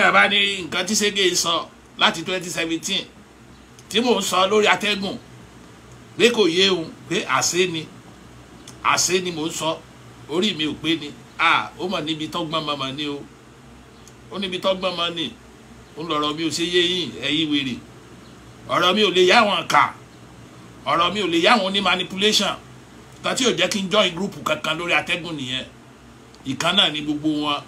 Tẹ́lẹ̀ bá ní nǹkan tí Ṣégé sọ láti 2017 tí mò ń sọ lórí atẹ́gùn pé kò yé òun, pé àṣé ni, àṣé ni mò ń sọ, orí mi ò pé ni. Ó mọ̀ níbi tọ́gbọ́n mọ̀mọ́ ni o, ó níbi tọ́gbọ́n mọ́ ni. Ó ń lọ̀rọ̀ mi ò ṣe yé yín ẹ̀yin wèrè. Ọ̀rọ̀ mi ò lè yá wọn kà, ọ̀rọ̀ mi ò lè yá wọn ní manipulation. Kan tí ò jẹ́ kí n join group kankan lórí atẹ́gùn nìyẹn. Ìkan náà ni gbogbo wọn.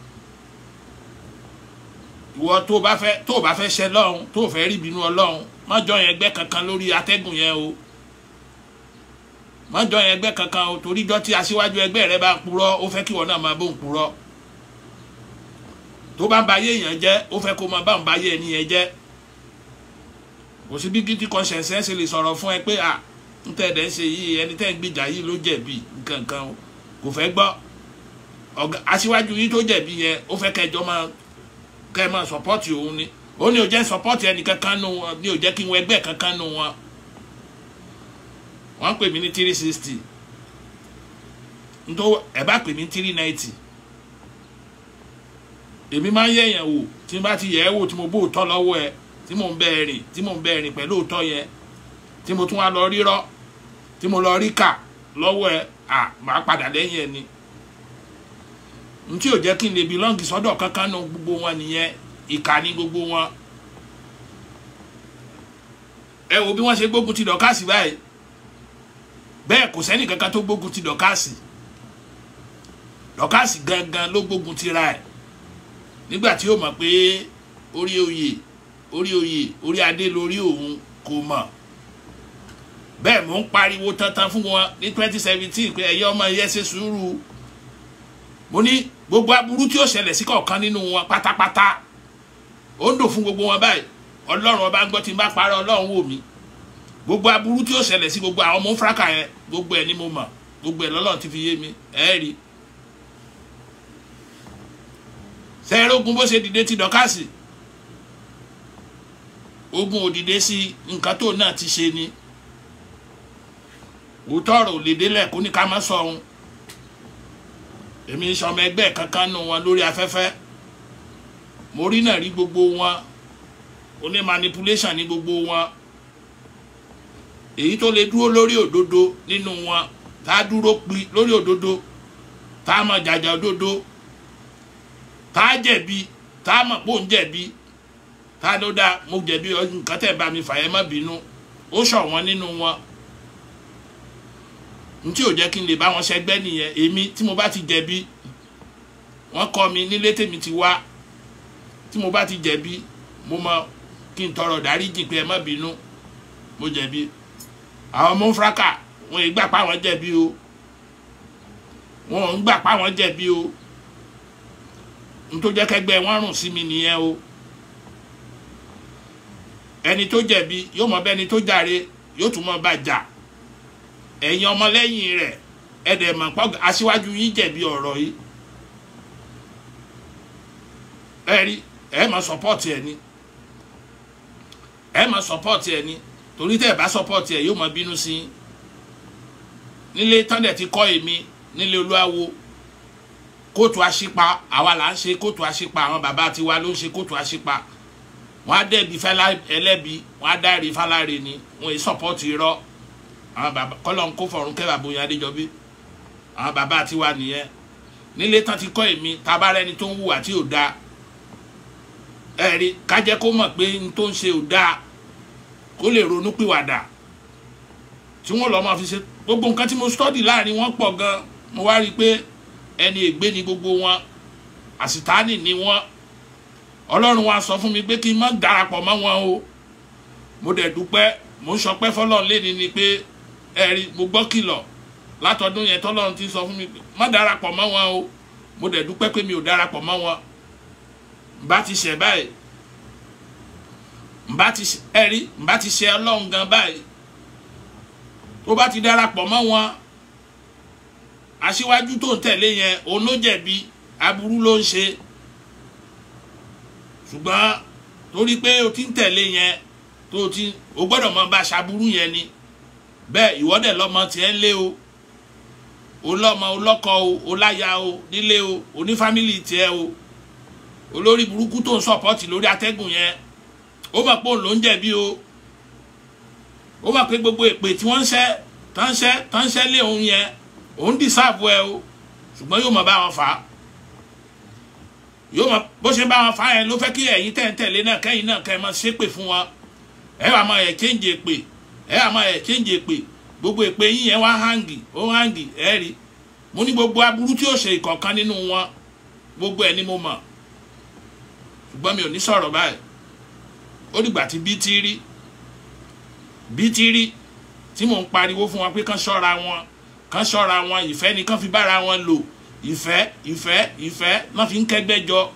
Ìwọ tó bá fẹ́ ṣe lọ́hùn, tó fẹ́ rí ìbínú Ọlọ́hun, má join ẹgbẹ́ kankan lórí atẹ́gùn yẹn o. Má join ẹgbẹ́ kankan o, torí jọ́ tí aṣíwájú ẹgbẹ́ rẹ bá purọ́, ó fẹ́ kí ìwọ náà máa bóun purọ́. Tó bá ń ba ayé èèyàn jẹ́, ó fẹ́ kó máa bá ń ba ayé ẹni yẹn jẹ́. Kò sí bí guilty conscience ẹ ṣe lè sọ̀rọ̀ fún ẹ pé à ń tẹ́ ẹ̀dẹ̀ ń ṣe yìí, ẹni tẹ́ ń gbìjà yìí ló jẹ̀bi nǹkan kan o, kò fẹ́ gbọ́. Ọ̀gá aṣíwájú yìí tó jẹ̀bi yẹn, ó fẹ́ kẹjọ máa kẹ́ máa sọpọ́ọ̀tì òun ni. Ó ní ò jẹ́ sọpọ́ọ̀tì ẹnì kankan nù wọn, ní ò jẹ́ kí n wọ ẹgbẹ́ kankan nù wọn. Wọ́n pè mí ní 360, ntọ́ ẹ bá pè mí ní 390. Èmi máa ń yẹ̀yàn wò, tí n bá ti yẹ̀ ẹ́ wò, tí mo bó òótọ́ lọ́wọ́ ẹ, tí mò ń bẹ rìn, tí mò ń bẹ rìn pẹ̀lú òótọ́ yẹn, tí mo tún wá lọ rírọ́, tí mo lọ rí kà lọ́wọ́ ẹ, à máa padà lẹ́yìn ẹ ni. N tí ò jẹ́ kí n lè belong sọ́dọ̀ kankan nù gbogbo wọn nìyẹn. Ìkà ní gbogbo wọn. Ẹ wo bí wọ́n ṣe gbógun ti Dọ̀kásì báyìí. Bẹ́ẹ̀ kò sẹ́ni kankan tó gbógun ti Dọ̀kásì. Dọ̀kásì gangan ló gbógun ti ra ẹ̀. Nígbà tí ó mọ̀ pé orí oyè, orí oyè, orí adé lórí òun, kò mọ̀. Bẹ́ẹ̀ mò ń pariwo tantan fún wọn ní 2017 pé ẹ̀yin ọmọ yẹn ṣe sùúrù. Mo ní gbogbo aburú tí ó ṣẹlẹ̀ sí kọ̀ọ̀kan nínú wọn pátápátá, ó ń dùn fún gbogbo wọn báyìí. Ọlọ́run ọba ń gbọ́, tí n bá parọ́ Ọlọ́run wò mí. Gbogbo aburú tí ó ṣẹlẹ̀ sí gbogbo àwọn ọmọ fúráka yẹn, gbogbo ẹ̀ ni mo mọ̀, gbogbo ẹ̀ lọ́lọ́run ti fi yé mi. Ẹ rí sẹ́ẹ̀rẹ́ ogun bó ṣe dìde ti Dọ̀kásì, ogun ò dìde sí nǹkan tó náà ti ṣe ni. Òótọ́ ọ̀rọ̀ ò lè délẹ̀ kó ní ká má sọ ohun. Èmi ń sọmọ ẹgbẹ́ kankan nù wọn lórí afẹ́fẹ́. Mo rí náà rí gbogbo wọn, oní manipulation ní gbogbo wọn. Èyí tó lè dúró lórí òdodo nínú wọn, tá a dúró pi lórí òdodo, tá a mọ̀ jàjà òdodo, tá a jẹ̀bi, tá a mọ̀ pé òun jẹ̀bi, tá a ló dá mo jẹ̀bi nǹkan tẹ̀ bá mi fà ẹ́ má bínú, ó ṣọ̀wọ́n nínú wọn. N tí ò jẹ́ kí n lè bá wọn ṣẹgbẹ́ nìyẹn. Èmi tí mo bá ti jẹ̀bi, wọ́n kọ́ mi nílé tèmi ti wá, tí mo bá ti jẹ̀bi, mo mọ kí n tọrọ dáríjì pé ẹ má bínú, mo jẹ̀bi. Àwọn ọmọ fúráka wọn ì gbà pa wọn jẹ̀bi o, wọn ò ń gbà pa wọn jẹ̀bi o. N tó jẹ́ kẹ́gbẹ́ wọn rùn sí mi nìyẹn o. Ẹni tó jẹ̀bi yóò mọ bẹ́ni tó jàre, yóò tún mọ bá jà. Ẹ̀yin ọmọlẹ́yìn rẹ̀ ẹ dẹ̀ mọ̀ pé aṣíwájú yín jẹ̀bi ọ̀rọ̀ yìí. Ẹ rí, ẹ máa sọpọ́ọ̀tì ẹ ní, ẹ máa sọpọ́ọ̀tì ẹ ní, torí tẹ́ ẹ bá sọpọ́ọ̀tì ẹ yóò máa bínú sí i. Nílé tọ́ndẹ̀ ti kọ́ èmi nílé Olúawo, kóòtù àṣípa àwa là ń ṣe kóòtù àṣípa, àwọn bàbá tiwa ló ń ṣe kóòtù àṣípa. Wọ́n á dẹ̀bi ẹlẹ́bi, wọ́n á dáre fáláre ni, wọ́n yìí sọpọ́ọ̀tì irọ́. Àwọn bàbá kọ́lọ́ ń kó fọ̀rún kẹ́ bàbá Oyin Adéjọbí, àwọn bàbá tiwa nìyẹn. Nílé tán ti kọ́ èmi, tabarẹ́ni tó ń hùwà tí ò dáa, ẹ rí, ká jẹ́ kó mọ̀ pé n tó ń ṣe ò dáa, kó lè ronú pìwàdà. Tí wọ́n lọ́ máa fi ṣe gbogbo nǹkan tí mo study láàrin wọn pọ̀ gan. Mo wá rí i pé ẹni ègbé ni gbogbo wọn, àsìtáàní ni wọn. Ọlọ́run wa sọ fún mi pé kí n má darapọ̀ mọ́ wọn o. Mo dẹ̀ dúpẹ́, mo ń sọpẹ́ fọlọ́run léni ni pé ẹ rí, mo gbọ́ kìlọ̀ látọdún yẹn tọ́lọ́run ti sọ fún mi pé má darapọ̀ mọ́ wọn o. Mo dẹ̀ dúpẹ́ pé mi ò darapọ̀ mọ́ wọn. Nbá ti ṣẹ̀ báyìí, nbá ti ẹ rí, nbá ti ṣe Ọlọ́run gan báyìí. Tó bá ti darapọ̀ mọ́ wọn, aṣíwájú tó ń tẹ̀lé yẹn òun ló jẹ̀bi, aburú ló ń ṣe. Ṣùgbọ́n torí pé o ti ń tẹ̀lé yẹn, tó ti o gbọ́dọ̀ mọ bá ṣaburú yẹn ni. Bẹ́ẹ̀ ìwọ́dẹ̀ lọ́mọ tiẹ̀ ń lé o, o lọ́mọ, o lọ́kọ o, o láya o nílé o, o ní fámìlì tiẹ̀ o. Olórí burúkú tó ń sọpọ́tì lórí atẹ́gùn yẹn, ó mọ̀ pé òun ló ń jẹ̀bi o. Ó mọ̀ pé gbogbo èpè tí wọ́n ń ṣẹ́ tán ṣẹ́ tán ṣẹ́ lé òun yẹn, òun dìsáàbù ẹ o. Ṣùgbọ́n yóò mọ̀ bá wọn fà á. Yóò mọ̀ bó ṣe bá wọn fà á yẹn ló fẹ́ kí ẹ̀yin tẹ̀ ń tẹ̀lé náà kẹ́yìn náà kẹ́ ẹ máa ṣépè fún wọn. Ẹ wà máa ẹ̀ change èpè, ẹ wà máa ẹ̀ change èpè. Gbogbo èpè yín yẹn wá hangi, ó hangi, ẹ rí. Mo ní gbogbo aburú tí ó ṣe ìkọ̀ọ̀kan nínú wọn, gbogbo ẹ̀ ni mo mọ̀. Ṣùgbọ́n mi ò ní sọ̀rọ̀ báyìí. Ó dìgbà tí bí ti rí, bí ti rí tí mò ń pariwo fún wọn pé kán ṣọ́ra wọn, kán ṣọ́ra wọn, ìfẹ́ ni kán fi bára wọn lò. Ìfẹ́, ìfẹ́, ìfẹ́ náà fi ń kẹ́gbẹ́ jọ.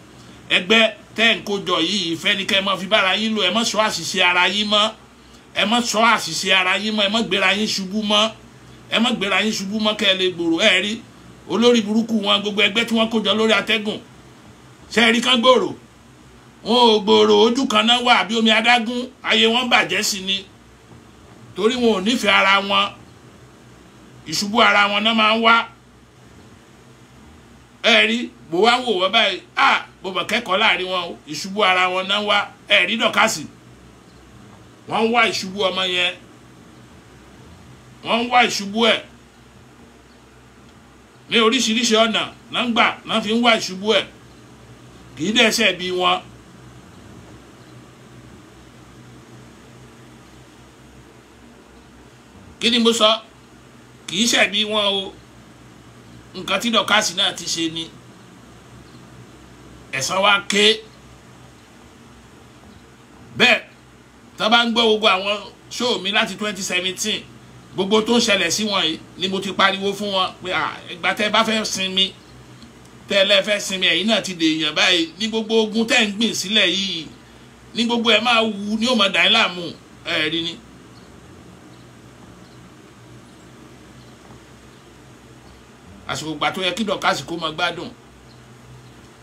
Ẹgbẹ́ tẹ́ ń kó jọ yìí, ìfẹ́ ni kẹ́ ẹ má fi bára yín lò. Ẹ má sọ àṣìṣe ara yín mọ́, ẹ má sọ àṣìṣe ara yín mọ́, ẹ má gbéra yín ṣubú mọ́, ẹ má gbéra yín ṣubú mọ́ kẹ́ ẹ lè gbòòrò. Ẹ rí olórí burúkú wọn, gbogbo ẹgbẹ́ tí wọ́n kó jọ lórí atẹ́gùn, ṣe rí kán gbòòrò? Wọn ò gbòòrò, ojú kan náà wà bí omi adágún, ayé wọn bàjẹ́ sí ni, torí wọn ò nífẹ̀ẹ́ ara wọn. Ìṣubú ara wọn náà máa ń wá. Ẹ rí bó wá wò wọ́n báyìí, à bó bọ̀ kẹ́kọ̀ọ́ láàrin wọn o, ìṣubú ara wọn náà wá. Ẹ rí Dọ̀kásì, wọ́n ń wá ìṣubú ọmọ yẹn, wọ́n ń wá ìṣubú ẹ̀ ní oríṣiríṣi ọ̀nà náà ń gbà náà fi ń wá ìṣubú ẹ̀. Kì í dẹ́sẹ̀ bí wọn. Kí ni mo sọ? Kì í ṣẹ̀bi wọn o. Nǹkan tí Dọ̀kásì náà ti ṣe ni. Ẹ̀san wa ké. Bẹ́ẹ̀ tó bá ń gbọ́ gbogbo àwọn ṣóò mi láti 2017, gbogbo tó ń ṣẹlẹ̀ sí wọn yìí ni mo ti pariwo fún wọn pé ìgbà tẹ́ bá fẹ́ sinmi, tẹ́ lẹ́ fẹ́ sinmi, ẹ̀yin náà ti dèèyàn báyìí. Ní gbogbo ogun tẹ́ ń gbìn sílẹ̀ yìí, ní gbogbo ẹ̀ máa wù ní ó máa dà yín láàmú. Ẹ̀ rí ni. Àsìkò ìgbà tó yẹ kí Dọ̀kásì kó máa gbádùn,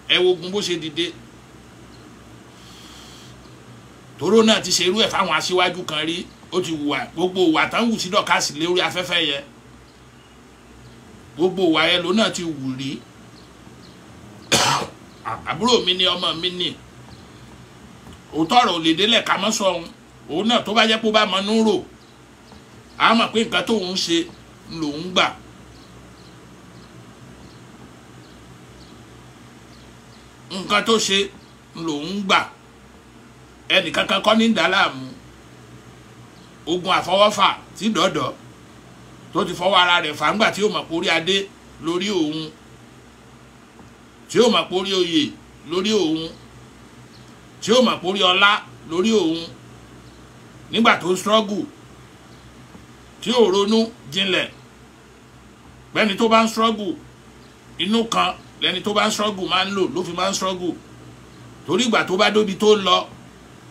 ẹ wo ogun bó ṣe dìde. Tóró náà ti ṣe irú ẹ̀ fáwọn aṣíwájú kan rí, ó ti wùwà gbogbo ìwà tán wù sí Dọ̀kásì lórí afẹ́fẹ́ yẹn, gbogbo ìwà yẹn ló náà ti wù rí. Àbúrò mi ni, ọmọ mi ni, òótọ́ ọ̀rọ̀ ò lè délẹ̀ ká mọ́ sọ òun. Òun náà tó bá jẹ́ pé ó bá mọ nú rò, á mọ̀ pé nǹkan tóun ń ṣe lòun gbà. Nǹkan tó ṣe lòun gbà. Ẹnì kankan kọ́ ní dà láàmú. Ogun àfọwọ́fà tí dọ̀dọ̀ tó ti fọwọ́ ara rẹ̀ fà ńgbà tí ó mọ̀ pórí adé lórí òun, tí ó mọ̀ pórí oyè lórí òun, tí ó mọ̀ pórí ọlá lórí òun, nígbà tó struggle, tí ó ronú jinlẹ̀. Bẹ́ni tó bá ń struggle, inú kan lẹni tó bá ń struggle máa ń lò ló fi máa ń struggle. Torí ìgbà tó bá dóbi tó ń lọ,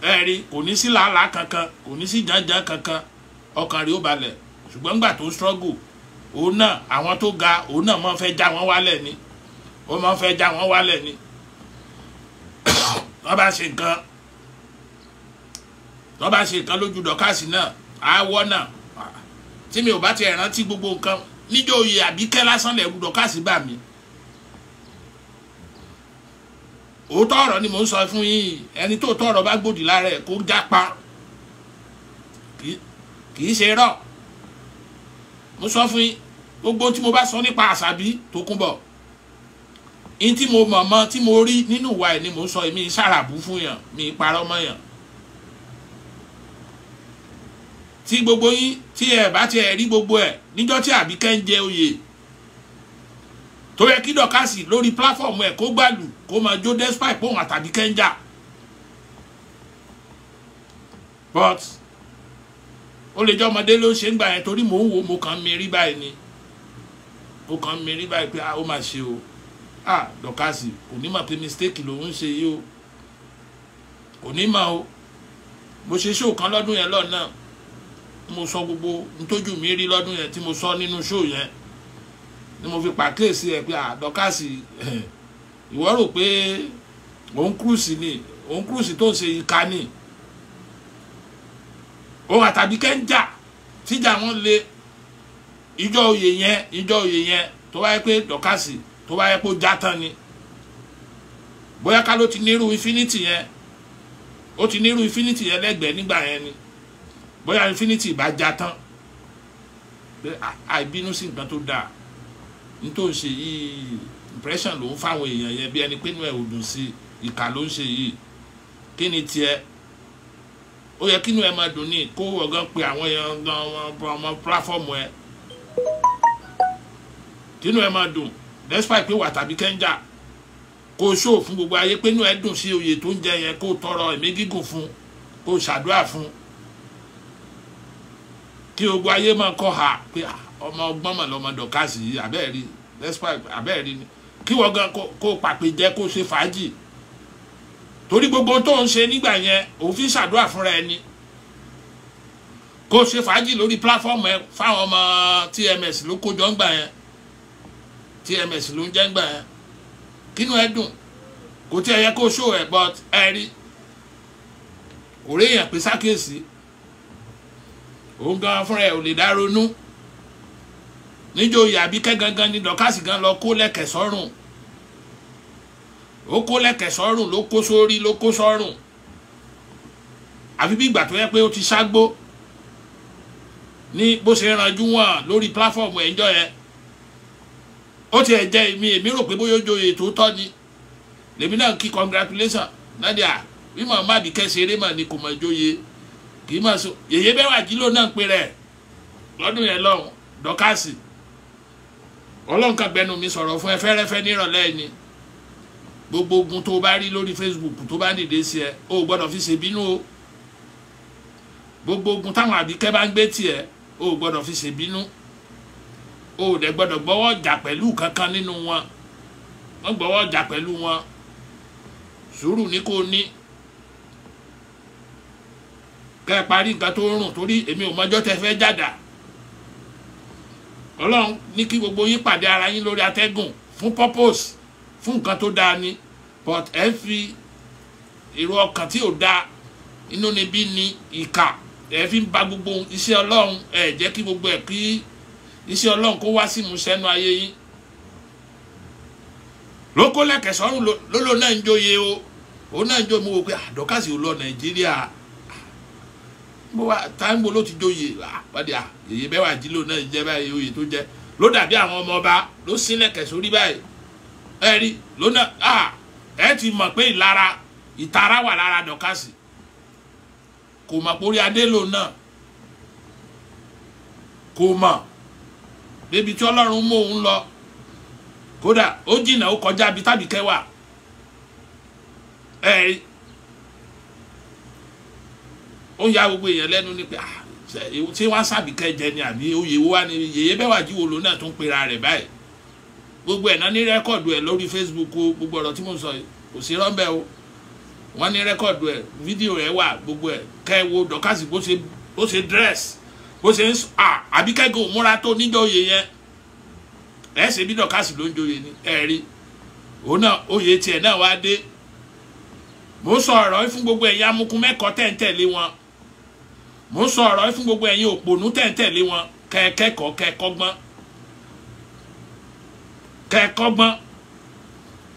ẹ rí kò ní sí làálàá kankan, kò ní sí jàǹjàǹ kankan, ọkàn rẹ̀ ó balẹ̀. Ṣùgbọ́n ìgbà tó ń struggle, òun náà àwọn tó ga, òun náà máa ń fẹ́ já wọn wálẹ̀ ni, ó máa ń fẹ́ já wọn wálẹ̀ ni. Wọ́n bá ṣe nǹkan, wọ́n bá ṣe nǹkan lójú Dọ̀kásì náà, àwọ̀ náà tí mi ò bá tiẹ̀ rántí gbogbo nǹkan níjọ́ oyè Àbíkẹ́ lásán lẹ̀rù Dọ̀kásì bà mí. Òótọ́ ọ̀rọ̀ ni mò ń sọ fún yín. Ẹni tó tọ́ ọ̀rọ̀ bá gbòdì lára ẹ̀ kó jápa, kì í ṣe rọ̀. Mo sọ fún yín, gbogbo tí mo bá sọ nípa Àṣàbí Tókunbọ̀, in tí mo mọ̀ mọ́ tí mo rí nínú ìwà ẹ̀ ni mò ń sọ. Èmi ṣàràbù fún yàn, mi parọ́ mọ́ yàn. Tí gbogbo yín tí ẹ bá ti ẹ̀ rí gbogbo ẹ̀ níjọ́ tí Àbíkẹ́ ń jẹ oyè, tó yẹ kí Dọ̀kásì lórí pláfọ́ọ̀mù ẹ̀ kó gbàlù kó máa jó despite pòun àtàbíkẹ́ ń jà. But ó lè jẹ́ ọmọdé ló ń ṣe ń gbà yẹn, torí mò ń wo, mo kàn ń mirí báyìí ni, mo kàn ń mirí báyìí pé ó máa ṣe o. Ah, Dọ̀kásì kò ní mọ̀ pé mistake lòun ń ṣe yìí o, kò ní mọ̀ o. Mo ṣe show kan lọ́dún yẹn lọ́nà, mo sọ gbogbo ntójú mi rí lọ́dún yẹn tí mo sọ nínú show yẹn ni mo fi pàkíyèsí ẹ pé Dọ̀kásì, ìwọ rò pé òun kúrúsì ni, òun kúrúsì tó ń ṣe ìka ni. Òun àtàbíkẹ́ ń jà, tíjà wọn le. Ìjọ oyè yẹn, ìjọ oyè yẹn tó bá yẹ pé Dọ̀kásì tó bá yẹ kó já tán ni, Bóyá ká ló ti nírú infinity yẹn, ó ti nírú infinity yẹn lẹ́gbẹ̀ẹ́ nígbà yẹn ni, bóyá infinity bá já tán. Pé àìbínú sí nǹkan tó dáa ní tó ń ṣe yìí, impression ló ń fáwọn èèyàn yẹn bí ẹni pé inú ẹ̀ ò dùn sí, ìkà ló ń ṣe yìí. Kí ni tiẹ̀? Ó yẹ kínú ẹ máa dùn ní kó ọgán pé àwọn èèyàn gan ọmọ pílàfọ́ọ̀mù ẹ, kínú ẹ máa dùn despite pé wà tàbí kẹ́ńjà, kó ṣó fún gbogbo ayé pé inú ẹ dùn sí oyè tó ń jẹ yẹn, kó tọrọ ẹ̀mí gígùn fún, kó ṣàdúrà fún, kí gbogbo ayé máa kọ́ ha pé ọmọ ọgbọ́n mọ̀ lọ́mọ Dọ̀kásì yìí, àbẹ́ẹ̀rí despite àbẹ́ẹ̀rí ni. Kí wọ́n gan kó pàpè jẹ́, kó ṣe fàájì, torí gbogbo tó ń ṣe nígbà yẹn òun fi ṣàdúrà fúnra ẹni. Kó ṣe fàájì lórí pílàfọ́ọ̀mù ẹ fáwọn ọmọ TMS ló kó jọ ń gbà yẹn, TMS ló ń jẹ́ ń gbà yẹn, kínú ẹ dùn. Kò tí ẹ yẹ kó ṣó ẹ, but ẹ rí kò rí èèyàn pé sákèsí, òun gan fúnra ẹ ò lè dá ronú. Níjòyè Àbíkẹ́ gangan ni Dọ̀kásì gan lọ kó lẹ̀kẹ̀ sọ́rùn, ó kó lẹ̀kẹ̀ sọ́rùn, ló kó sórí, ló kó sọ́rùn, àfi bí ìgbà tó yẹ pé ó ti ṣágbó ní bó ṣe ranjú wọn lórí pílàfọ́ọ̀mù ẹ̀ńjọ́ yẹn. Ó tiẹ̀ jẹ́ èmi rò pé bóyá ó joyè tó tọ́ ni, lèmi náà kí congratulation Nadia, bí màmá Àbíkẹ́ ṣeré mà ní kò mọ̀ joyè, kì í mà so yèyé bẹ́ẹ̀ wà jílò náà ń pe rẹ̀ lọ́dún yẹn lọ́hùn. Dọ̀kásì, Ọlọ́run kan gbẹnu mi sọ̀rọ̀ fún ẹ fẹ́rẹ́fẹ́ nírọ̀lẹ́ ni. Gbogbo ogun tó bá rí lórí Facebook tó bá nìde sí ẹ, o gbọ́dọ̀ fi ṣèbínú o. Gbogbo ogun táwọn Àbíkẹ́ bá ń gbé tiẹ̀, o gbọ́dọ̀ fi ṣèbínú. O dẹ̀ gbọ́dọ̀ gbọ́wọ́ jà pẹ̀lú kankan nínú wọn, wọ́n gbọ́wọ́ jà pẹ̀lú wọn. Sùúrù ní kò ní kẹ́ ẹ parí nǹkan tó ń rùn, torí èmi ò mọjọ́ tẹ fẹ́ jàdà. Ọlọ́run ní kí gbogbo yín pàdé ara yín lórí atẹ́gùn fún purpose, fún nǹkan tó dáa ni, but ẹ fi èrò ọkàn tí ò dáa, inú níbí ni ìkà, ẹ fi ń ba gbogbo iṣẹ́ Ọlọ́run. Ẹ jẹ́ kí gbogbo ẹ̀ kí iṣẹ́ Ọlọ́run kó wá sí ìmúṣẹ́nu ayé yín. Lóko lẹ́kẹ̀ sọ́run lólò náà ń jóye o, òun náà ń jó. Mo wò pé Dọ̀kásì ò lọ Nàìjíríà, bó wa táǹgbò ló ti jóye pàdé à yèyé bẹ́ẹ̀ wà jílò náà jẹ́ báyìí, oyè tó jẹ́ ló dàbí àwọn ọmọ ọba ló sílẹ̀kẹ̀ sórí báyìí. Ẹ rí lónà ẹ ti mọ̀ pé ìlara ìtara wà lára Dọ̀kásì, kò mọ̀ pórí adé lò náà, kò mọ̀ débi tí Ọlọ́run mú òun lọ. Kódà ó jìnnà, ó kọjá bí tàbí kẹwàá. Ẹ rí ó ń ya gbogbo èèyàn lẹ́nu ni pé ṣé wọ́n sàbíkẹ́ jẹ ni àbí oyè wo wá ni yèyé bẹ́ẹ̀ wà jíwo lòun náà tún pera rẹ̀ báyìí. Gbogbo ẹ̀ náà ní rẹ́kọ̀dù ẹ̀ lórí Facebook o, gbogbo ọ̀rọ̀ tí mo sọ kò sí rọ́ńbẹ́ o, wọ́n ní rẹ́kọ̀dù ẹ̀, fídíò ẹ̀ wà, gbogbo ẹ̀. Kẹ́ ẹ wo Dọ̀kásì bó ṣe dress, bó ṣe ń Àbíkẹ́ gan múra tó níjọ́ oyè yẹn, ẹ̀ ṣe bí Dọ̀kásì ló ń joyè ni. Ẹ̀ rí òun náà oyè tiẹ̀ náà wá dé. Mo sọ ọ̀rọ̀ fún gbogbo ẹ̀yin amukun mẹ́kọ̀ọ́ tẹ̀ ń tẹ̀lé wọn, mo sọ ọ̀rọ̀ fún gbogbo ẹ̀yin òpònú tẹ̀ ń tẹ̀lé wọn, kẹ́ẹ̀kẹ́kọ̀ọ́ kẹ́ẹ̀kọ́gbọ́n kẹ́ẹ̀kọ́gbọ́n.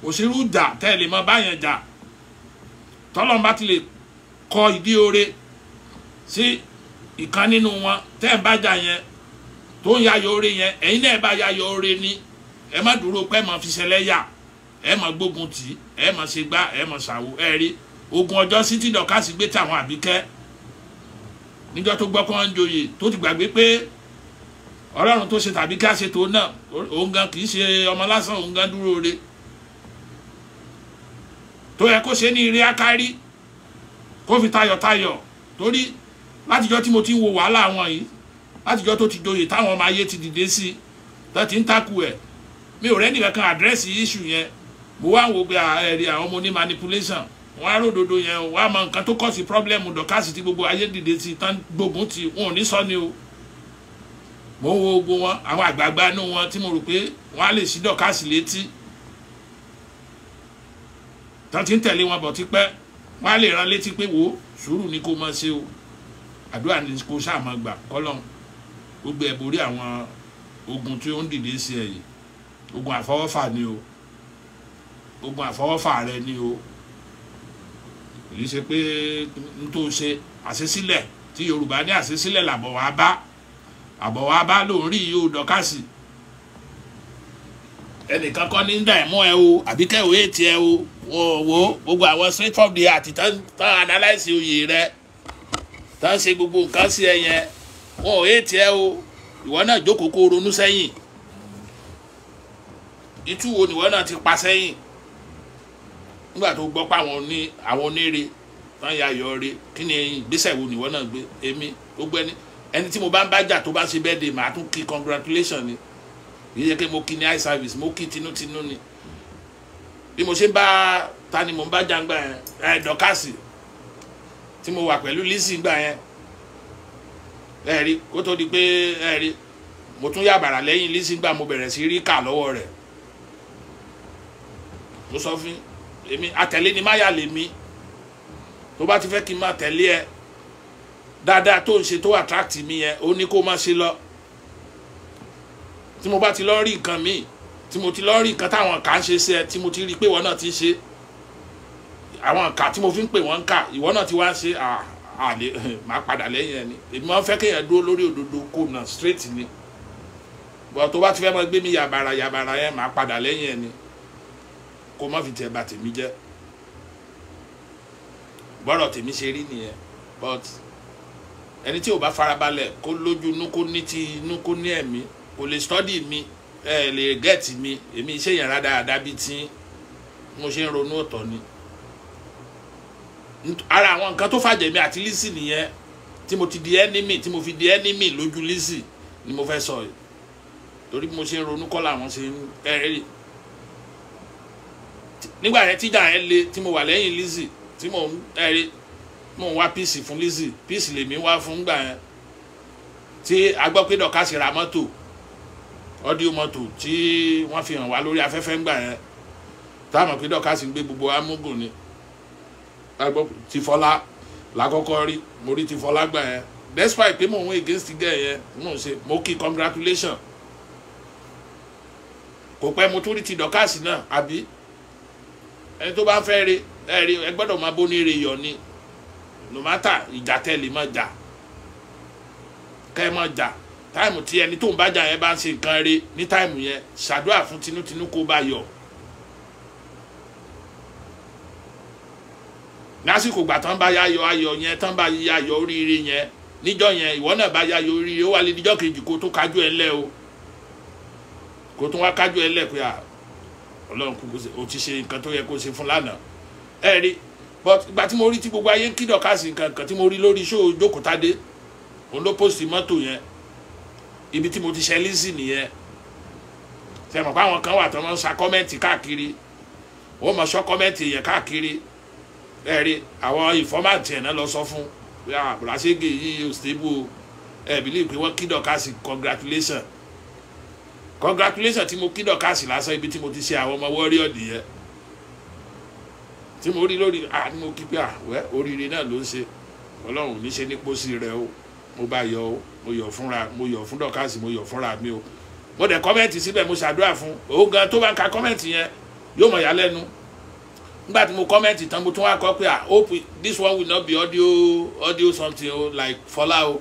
Òṣèlú jà tẹ́lẹ̀ mọ́ báyẹn jà, tọ́lọ́n bá ti lè kọ ìdí oore sí ìkan nínú wọn tẹ́ ẹ̀ bá jà yẹn tó ń yayọ̀ oore yẹn, ẹ̀yin náà bá yayọ̀ oore ni. Ẹ má dúró pé ẹ má fi ṣẹlẹ̀ yà, ẹ má gbógun tì, ẹ má ṣe gbá, ẹ má ṣàwo. Ẹ rí ogun ọjọ́ sí tí Dọ̀kásì gbé tàwọn Àbíkẹ́ níjọ́ tó gbọ́ pé wọ́n ń joyè, tó ti gbàgbé pé Ọlọ́run tó ṣe tàbí ká ṣe tó náà, òun gan kì í ṣe ọmọ lásán, òun gan dúró re tó yẹ kó ṣe ní eré akárí kó fi tayọ̀tayọ̀. Torí látijọ́ tí mo ti ń wo wàhálà wọn yìí, látijọ́ tó ti joyè táwọn ọmọ ayé ti dìde sí tó ti ń takù ẹ̀, mi ò rẹ́ nìkan kan àdírẹ́sì issue yẹn. Mo wá ń wo pé ẹ̀rí àwọn ọmọ ní manipulation, wọn á ròdodo yẹn, wọn á mọ nǹkan tó kọ́ sí problem Dọ̀kásì tí gbogbo ayé dìde sí tán gbógun ti wọn ò ní sọ ni o. Mo ń wo ogun wọn, àwọn àgbààgbà inú wọn tí mo rò pé wọn á lè sí Dọ̀kásì létí tán ti ń tẹ̀lé wọn bọ̀ tipẹ́, wọn á lè rán létí pé wo sùúrù ni kó máa ṣe o, àdúrà ni kó sáà máa gbà kọ́lọ́n gbogbo ẹ̀ borí àwọn ogun tí ó ń dìde sí ẹ yìí. Ogun àfọwọ́fà ni o. Ogun àfọwọ́fà rẹ ni o. Kì í ṣe pé n tó ṣe àṣesílẹ̀ tí Yorùbá ní àṣesílẹ̀ làbọ̀ wá bá, àbọ̀ wá bá lòún rí yìí o Dọ́kàsì. Ẹnìkan kọ́ ní dà ẹ̀ mọ́ ẹ o, àbí kẹ́wé ètì ẹ o. Wo gbogbo àwọn straight from the heart tán analyse oyè rẹ, tán ṣe gbogbo nǹkan sí ẹ yẹn, wọn ò ètì ẹ o. Ìwọ náà jókòó kó ronú sẹ́yìn. Itú wo nìwọ náà ti pa sẹ́yìn nígbà tó gbọ́ pé àwọn oníire tán ya yọ re? Kí ni ìgbésẹ̀ wo nìwọ náà gbé? Èmi gbogbo ẹni tí mo bá ń bá jà tó bá ṣe birthday, màá tún kí congratulation ni. Kì í ṣe pé mo kí ní eye service, mo kí tinútinú ni. Bí mo ṣe ń bá ta ni mo ń bá jà ń gbà yẹn, ẹ Dọ́kàsì tí mo wà pẹ̀lú Lizzy gbà yẹn, ẹ rí kó tó di pé ẹ rí mo tún yàbàrà lẹ́yìn Lizzy gbà, mo bẹ̀rẹ̀ sí rí kà lọ́wọ́ rẹ̀. Mo sọ fún èmi àtẹ̀lé ni máyà lèmi. Tó bá ti fẹ́ kí n máa tẹ̀lé ẹ dáadáa tó ń ṣe tó attract mi yẹn, ó ní kó má ṣe lọ. Tí mo bá ti lọ rí nǹkan míì, tí mo ti lọ rí nǹkan táwọn kà ń ṣe sí ẹ, tí mo ti rí pé ìwọ náà ti ń ṣe àwọn kà tí mo fi ń pè wọ́n ń kà, ìwọ náà ti wá ń ṣe àlè, máa padà lẹ́yìn ẹni. Èmi máa ń fẹ́ kéèyàn dúró lórí òdodo kó nà straight ni. Bọ́ tó bá ti fẹ́ máa gbé mi yàbàrà yàbàrà yẹn, máa padà lẹ́yìn ẹni, kó má fi tiẹ̀ bà tèmi jẹ́. Bọ́rọ̀ tèmi ṣe rí nìyẹn. But ẹni tí ò bá farabalẹ̀, kó lójú inú, kó ní ti inú, kó ní ẹ̀mí, kò lè study mi, ẹ lè get mi. Èmi iṣẹ́ yẹn rádaràda bíi tí mo ṣe ń ronú ọ̀tọ̀ ni. Ara àwọn nǹkan tó fàjẹ̀mí àti Lizzy nìyẹn, tí mo ti di enemy, tí mo fi di enemy lójú Lizzy ni mo fẹ́ sọ yìí. Torí bí mo ṣe ń ronú kọ́ làwọn ṣe ń ẹ rí. Nígbà yẹn tíjà yẹn le, tí mo wà lẹ́yìn Lizzy, tí mo ń ẹ rí mo ń wá peace fún Lizzy, peace lèmi wá fún gbà yẹn, tí a gbọ́ pé Dọ́kàsì ra mọ́tò, audio mọ́tò tí wọ́n fi hàn wá lórí afẹ́fẹ́ ńgbà yẹn, táwọn pé Dọ́kàsì ń gbé gbogbo amúgùn ni. A gbọ́ ti Fọlá lákọ́kọ́ rí, mo rí ti Fọlá gbà yẹn. Despite pé mò ń against girl yẹn, mò ń ṣe, mo kí congratulation. Kò pẹ́, mo tún rí ti Dọ́kàsì náà. Àbí ẹni tó bá fẹ́ rí ẹ rí, ẹ gbọ́dọ̀ máa bó ní ire yọ ni. No matter ìjà tẹ́ lè má jà, kẹ́ ẹ má jà, time tí ẹni tó ń bá jà yẹn bá ń ṣe nǹkan rí ní time yẹn, ṣàdúrà fún tinútinú kó bá yọ. Lásìkò ìgbà tán bá yáyọ ayọ̀ yẹn, tán bá yáyọ oríire yẹn níjọ́ yẹn, ìwọ náà bá yáyọ oríire, ó wà lé níjọ́ kejì kó tó kájú ẹ lẹ́ o, kó tó wá kájú ẹ lẹ́ pé à Ọlọ́run kúkú o ti ṣe nǹkan tó yẹ kó ṣe fún lánàá. Ẹ rí, but ìgbà tí mo rí tí gbogbo ayé ń kí Dọ́kàsì nǹkan kan tí mo rí lórí show Jókòtádé, òun ló post mọ́tò yẹn, ibi tí mo ti ṣe Lizzy nìyẹn. Ṣe mọ̀ pé àwọn kan wà tó máa ń sa comment káàkiri, wọ́n máa sọ comment yẹn káàkiri. Ẹ rí àwọn informant yẹn náà lọ sọ fún àbúrásẹ́gẹ̀ yìí ò stable o. Ẹ believe pé wọ́n kí Dọ́kàsì congratulation, congratulation tí mo kí Dọ́kàsì lásán, ibi tí mo ti ṣe àwọn ọmọ warrior nìyẹn, tí mo rí lórí à ní mo kí pé àwẹ́ oríire náà ló ń ṣe, Ọlọ́run ò ní ṣe ní pósí rẹ o. Mo bá yọ o, mo yọ̀ fúnra, mo yọ̀ fún Dọ́kàsì, mo yọ̀ fúnra mi o. Mo dẹ̀ comment síbẹ̀, mo ṣàdúrà fún òun gan. Tó bá ń ka comment yẹn, yóò mọ̀ yá lẹ́nu. Nígbà tí mo comment tán, mo tún wá kọ pé, "Ah, hope this one will not be audio something o, like Fọlá o."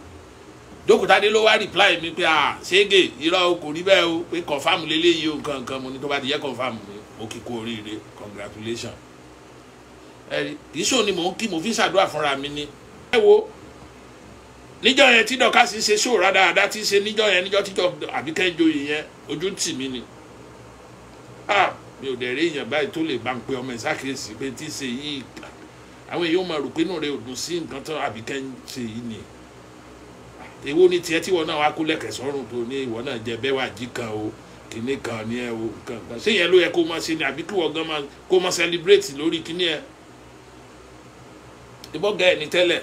Jókòtádé ló wá reply mi pé, "Ah, ṣége, irọ́ o, kò rí bẹ́ẹ̀ o, pé confirm lélẹ́yìí o." Nǹkan nǹkan mo ní tó bá ti yẹ confirm mi, mo kí kú oríire, congratulation. Ẹ kì í ṣòun ni mò ń kí, mo fi ń ṣàdúrà fúnra mi ni. Ẹ wo níjọ́ yẹn tí Dọ́kàsì ṣe ṣó rádaràdá tí ń ṣe níjọ́ yẹn, níjọ́ tíjọ́ Àbíkẹ́ ń joyè yẹn, ojú ń tì mí ni. Ah, mi ò dẹ̀ rí èèyàn báyìí tó lè bá ń pe ọmọ ìsákèésí pé tí ń ṣe yìí, àwọn èèyàn máa rò pé inú rẹ̀ ò dùn sí nǹkan tó Àbíkẹ́ ń ṣe yìí ni. Èwo ni tiẹ̀ tí ìwọ náà wá kó lẹ̀kẹ̀ sọ́rùn tó ní ìwọ náà jẹ bẹ́ẹ̀ wà jí kan o, kìnní kan ní ẹ o, nǹkan kan ṣé yẹn ló yẹ kó máa ṣe ni, àbí kí wọ́n gan máa kó máa celebrate lórí kíní ẹ? Ìbọ̀gà ẹ̀ ní tẹ́lẹ̀,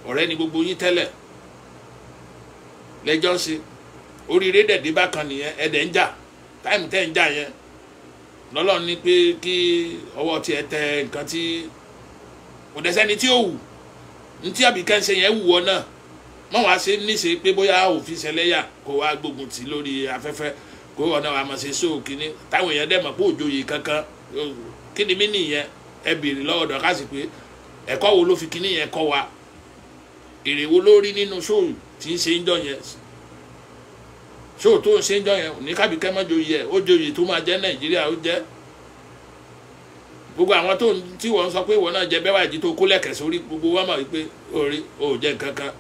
ọ̀rẹ́ ni gbogbo yín tẹ́lẹ̀ lẹ́jọ́ ṣe oríire dẹ̀dí bákan nìyẹn. Ẹ̀dẹ̀ ń jà, time tẹ́ ń jà yẹn lọ́lọ́run ní pé kí ọwọ́ tiẹ̀ tẹ nǹkan tí kò dẹ̀ sẹ́ni tí ó wù ní tí Àbíkẹ́ ń ṣe yẹn wù ọ náà mọ̀ wá ṣe níṣe pé bóyá òfin ṣẹlẹ́yà, kó wá gbógun tì lórí afẹ́fẹ́, kó ọ̀nà wa máa ṣe sóò kínní táwọn èèyàn dẹ̀ mọ̀ pé òjòyè kankan. Kí ni mí nìyẹn? Ẹ béèrè lọ́wọ́ Dorcas pé ẹ̀kọ́ wo ló fi kíní yẹn kọ́ wa, èrè wo ló rí nínú ṣóò tí ń ṣe ń jọ yẹn, ṣóò tó ń ṣe ń jọ yẹn ní kábíkẹ́ mọ́jọ yẹ ó joyè tó máa jẹ́ Nàìjíríà ó jẹ́. Gbogbo àwọn tó tí wọ́n sọ pé ìwọ náà jẹ Bẹ́wàjí tó kó lẹ̀kẹ̀ sórí, gbogbo wọn mọ̀ wípé orí ò jẹ́ nǹkan kan,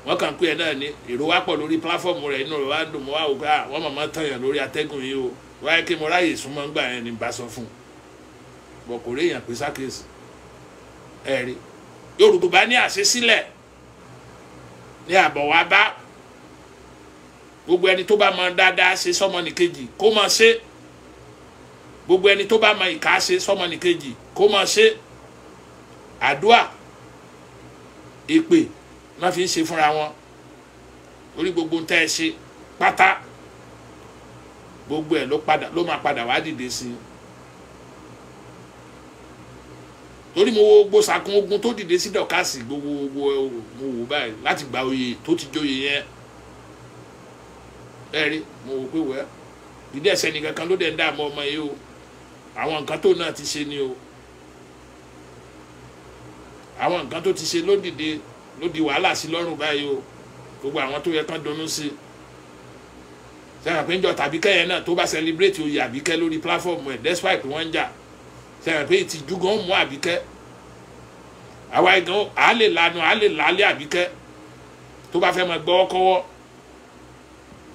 wọ́n kàn pé ẹ náà ní èrò wá pọ̀ lórí pláfọ́ọ̀mù rẹ̀, inú rẹ̀ wá dùn mọ́ wá wò pé wọ́n mọ̀mọ́ tàn yàn lórí atẹ́gùn yìí o, wáyé kí mo ráyè súnmọ́ ńgbà yẹn ní bá sọ fún un bọ̀ kò rí èèyàn pé sákèsì. Ẹ rí Yorùbá ní àṣesílẹ̀ ní àbọ̀ wá bá gbogbo ẹni tó bá mọ dáadáa ṣe sọ́mọnìkejì kó máa ṣe, gbogbo ẹni tó bá mọ ìkà ṣe sọ́mọnìkejì kó máa ṣe. Àdúà èpè náà fi ń ṣe fúnra wọn orí gbogbo ń tẹ́ ẹ ṣe pátá, gbogbo ẹ̀ ló máa padà wá dìde sí i. Torí mo wo gbogbo sàkún ogun tó dìde sí Dorcas, gbogbo mo wò báyìí láti gba oyè tó ti jóyè yẹn. Ẹ rí mo wò pé wẹ́ dídé ẹsẹ̀ nìkan kan ló dẹ̀ ń dààmú ọmọ yìí o, àwọn nǹkan tó náà ti ṣe ni o, àwọn nǹkan tó ti ṣe ló dìde ló di wàhálà sí lọ́rùn báyìí o, gbogbo àwọn tó yẹ kán dunnú sí. Sẹ́yìn pé ń jọ tàbí kẹ́yẹ náà tó bá celebrate oyè Àbíkẹ́ lórí platform ẹ̀ despite wọ́n ń jà, sẹ́yìn pé ìtìjú gan mú Àbíkẹ́, àwa gan à lè lanu à lè lálé Àbíkẹ́ tó bá fẹ́ máa gbọ́wọ́ kọ́wọ́.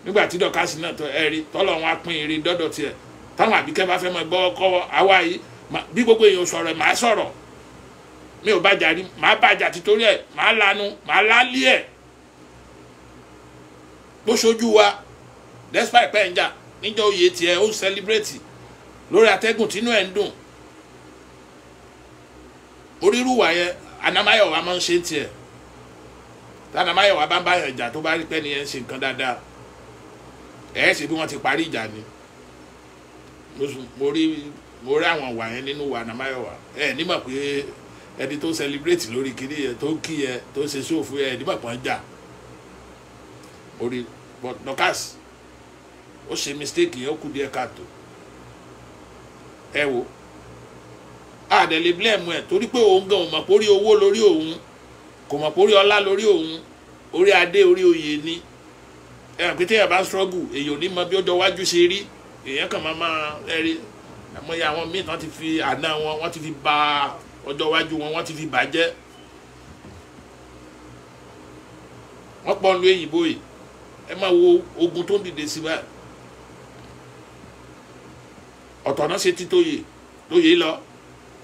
Nígbà tí Dorcas náà tọ́ ẹ rí tọ́lọ̀ wọn á pín eré dọ́dọ̀ tiẹ̀, táwọn Àbíkẹ́ bá fẹ́ máa gbọ́wọ́ kọ́wọ́, àwa yìí bí gbogbo èèyàn sọ̀rọ̀ màá sọ̀rọ̀, mi ò bàjà rí, màá bàjà títorí ẹ̀, màá lanu màá lálé ẹ̀ bó ṣojú wa. Despite pé ń jà níjọ́ oyè tiẹ̀ ó ń celebrate lórí atẹ́gùn tínú ẹ̀ ń dùn. Orírúwà yẹn Anamáyọ̀wá máa ń ṣe tiẹ̀, Anamáyọ̀wá bá ń bá yàn jà tó bá rí pé nìyẹn ń ṣe nǹkan dáadáa, ẹ̀ ṣe bí wọ́n ti parí ìjà ni. Mo rí àwọn wà yẹn nínú wà Anamáyọ̀wá, ẹ̀ nímọ̀ pé ẹni tó celebrate lórí kiri yẹn tó ń kí yẹn tó ń ṣe ṣòfò yẹn nímọ̀ pé ń jà. Mo rí but Dorcas ó ṣe mistake yẹn, ó kù díẹ̀ káàtó. Ẹ wo àdẹ̀lẹ̀ blame ẹ̀ torí pé òun gan ò mọ̀ pé orí owó lórí òun, kò mọ̀ pé orí ọlá lórí òun, orí adé orí oyè ni. Ẹ pé téèyàn bá struggle èèyàn ò ní mọ bí ọjọ́ iwájú ṣe rí, èèyàn kàn máa ẹ rí àmọ́ àwọn míì tán ti fi àná wọn, wọ́n ti fi ba ọjọ́ iwájú wọn, wọ́n ti fi bàjẹ́. Wọ́n pọ̀ lu èyìnbó yìí, ẹ máa wo ogun tó ń dìde sí báyìí. Ọ̀tọ̀ náà ṣe ti tóyè tóyè lọ,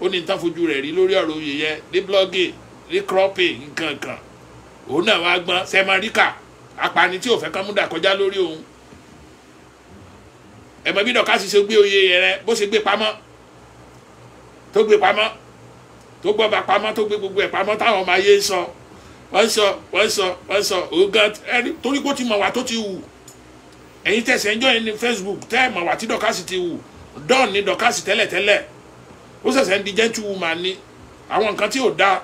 ó ní tán fojú rẹ̀ rí lórí ọ̀rọ̀ oyè yẹn ní blogging ní cropping nǹkan kan, òun náà wá gbọ́n sẹ́mọ́ríkà apani tí ò fẹ́ kán múdà kọjá lórí òun. Ẹ̀mọ́ bí Dorcas ṣe gbé oyè yẹn rẹ bó ṣe gbé pamọ́ tó gbé pamọ́ tó gbọ́ba pamọ́ tó gbé gbogbo ẹ̀ pamọ́ táwọn ọmọ ayé ń sọ wọ́n sọ wọ́n sọ wọ́n sọ òun gan ẹni torí kó ti mọ̀ wá tó ti wù. Ẹ̀yin tẹ̀sẹ̀ ń jọ yẹn ní Facebook tẹ́ ẹ̀ mọ̀ wá tí Dorcas ti wù, Don ní Dorcas tẹ́lẹ̀tẹ́lẹ̀, ó ṣẹ̀ṣẹ̀ ń di gentlewoman ni. Àwọn nǹkan tí ò dáa,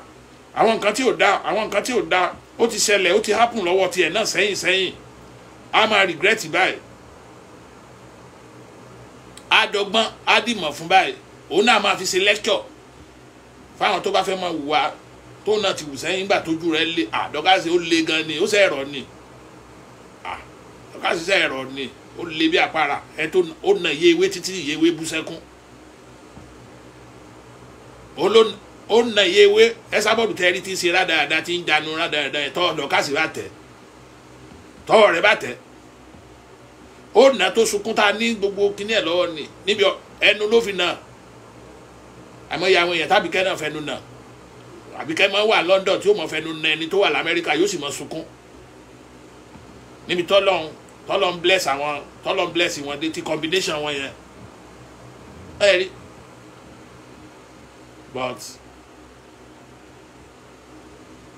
àwọn nǹkan tí ò dáa, àwọn nǹkan tí ò dáa ó ti ṣẹlẹ̀, ó ti happen lọ́wọ́ tiẹ̀ náà sẹ́yìn sẹ́yìn, a máa regret báyìí, á dọ́gbọ́n á dìmọ̀ fún báyìí, òun náà máa fi ṣe lecture fáwọn tó bá fẹ́ máa wùwà tóun náà ti wù sẹ́yìn nígbà tójú rẹ̀ le. À Dorcas ó le gan ni, ó ṣe ẹ̀rọ ni, à Dorcas ṣe ẹ̀rọ ni, ó le bí àpárá ẹ tó ó na iye ewé títí iye ewé bú sẹ́kún, ó na iye ewé ẹ sábọ̀dù tẹ́rí tí ń ṣe rádaràda tí ń janu rádaràda ẹ̀ tọ́ Dorcas bá tẹ̀, tọ́wọ́ rẹ̀ bá tẹ̀, ó nà tó sunkún tá a ní gbogbo kíní ẹ̀ lọ́wọ́ ni níbi ẹnu ló fi nà. Àmọ́ ìyá àwọn èèyàn tábìkẹ́ náà fẹnu nà, Àbíkẹ́ máa wà London tí ó mọ̀ fẹnu nà ẹni tó wà l'Amẹ́ríkà yóò sì mọ̀ sunkún níbi tọ́lọ́n bless àwọn tọ́lọ́n bless wọn dé ti combination wọn yẹn ẹ rí. But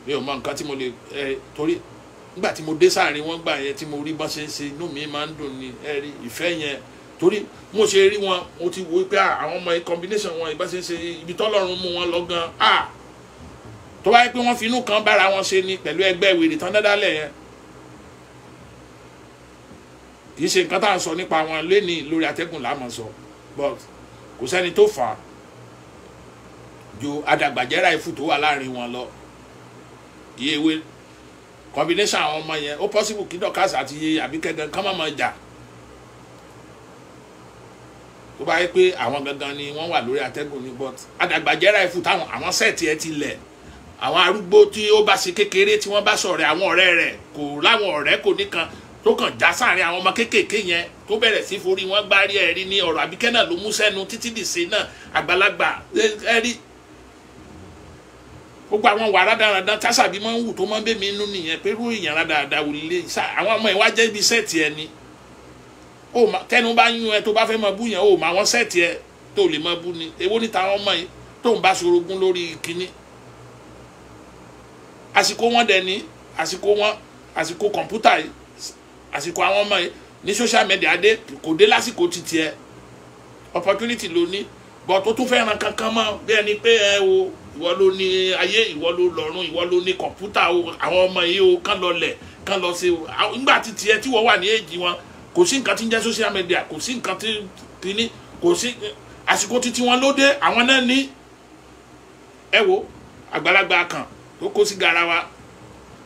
mi ò mọ nǹkan tí mo lè ẹ torí nígbà tí mo dé sáàrin wọn gbà yẹn tí mo rí bọ́n ṣe ń ṣe inú mi máa ń dùn ni ẹ rí ìfẹ́ yẹn torí mo ṣe rí wọn mo ti wo pé àwọn ọmọ combination wọn ìbá ṣe ń ṣe ibi tọ́lọ́run mú wọn lọ gan ah tó bá yẹ pé wọ́n fi inú kan bára wọn ṣe ni pẹ̀lú ẹgbẹ́ wèrè tán dádálẹ̀ yẹn kì í ṣe nǹkan tá à ń sọ nípa wọn lénìí lórí atẹ́gùn la máa sọ but Kò sẹ́ni tó fà á ju adàgbàjẹ́ra ifú tó wà láàrin wọn lọ. Iye ewé combination àwọn ọmọ yẹn, ó possible kí Dorcas àti iye Àbíkẹ́ gan kán má máa jà, tó bá yẹ pé àwọn gangan ni wọ́n wà lórí atẹ́gùn ní. But adàgbàjẹ́ra ifú táwọn àwọn set ẹ ti lẹ̀, àwọn arúgbó tí ó bá ṣe kékeré tí wọ́n bá sọ̀rẹ́, àwọn ọ̀rẹ́ rẹ̀ kò láwọn ọ̀rẹ́ kò nìkan tó kàn já sáàrin àwọn ọmọ kéékèèké yẹn tó bẹ̀rẹ̀ sí forí wọn gbárí. Ẹ̀rí ní ọ̀rọ̀ Àbíkẹ́ náà ló mú sẹ́nu títí dìse náà. Àgbàlagbà, ẹ̀rí gbogbo àwọn wàrà dáradára tásàbí máa ń wù tó máa ń bẹ́ mi inú nìyẹn, pé irú èèyàn rádaràda wò lè àwọn ọmọ ẹ̀ wá jẹ́ ibi set ẹ ni. Tẹnu bá yún ẹ tó bá fẹ́ máa bú yẹn, ó mà wọ́n set ẹ tó lè máa bú ni. Èwo ní tàwọn ọmọ yìí tó ń bá sorogún lórí kínní? Àsìkò wọn dẹ̀ ní àsìkò wọn, àsìkò kọ̀ǹpútà yìí, àsìkò àwọn ọmọ yìí ní social media dé, kò dé lásìkò títí ẹ. Opportunity ló ní, but ó tún fẹ́ ran kankan mọ́ bí ẹni pé ẹ o, ìwọ ló ní ayé, ìwọ ló lọ́run, ìwọ ló ní kọ̀ǹpútà o. Àwọn ọmọ yìí o, kán lọ lẹ̀, kán lọ sí o. Nígbà títí ẹ tí wọ́n wà ní èjì wọn, kò sí nǹkan tí ń jẹ́ social media, kò sí nǹkan tí kìíní, kò sí. Àsìkò títí wọn ló dé, àwọn náà ní. Ẹ wo àgbàlagbà kan tó kó sí garawa,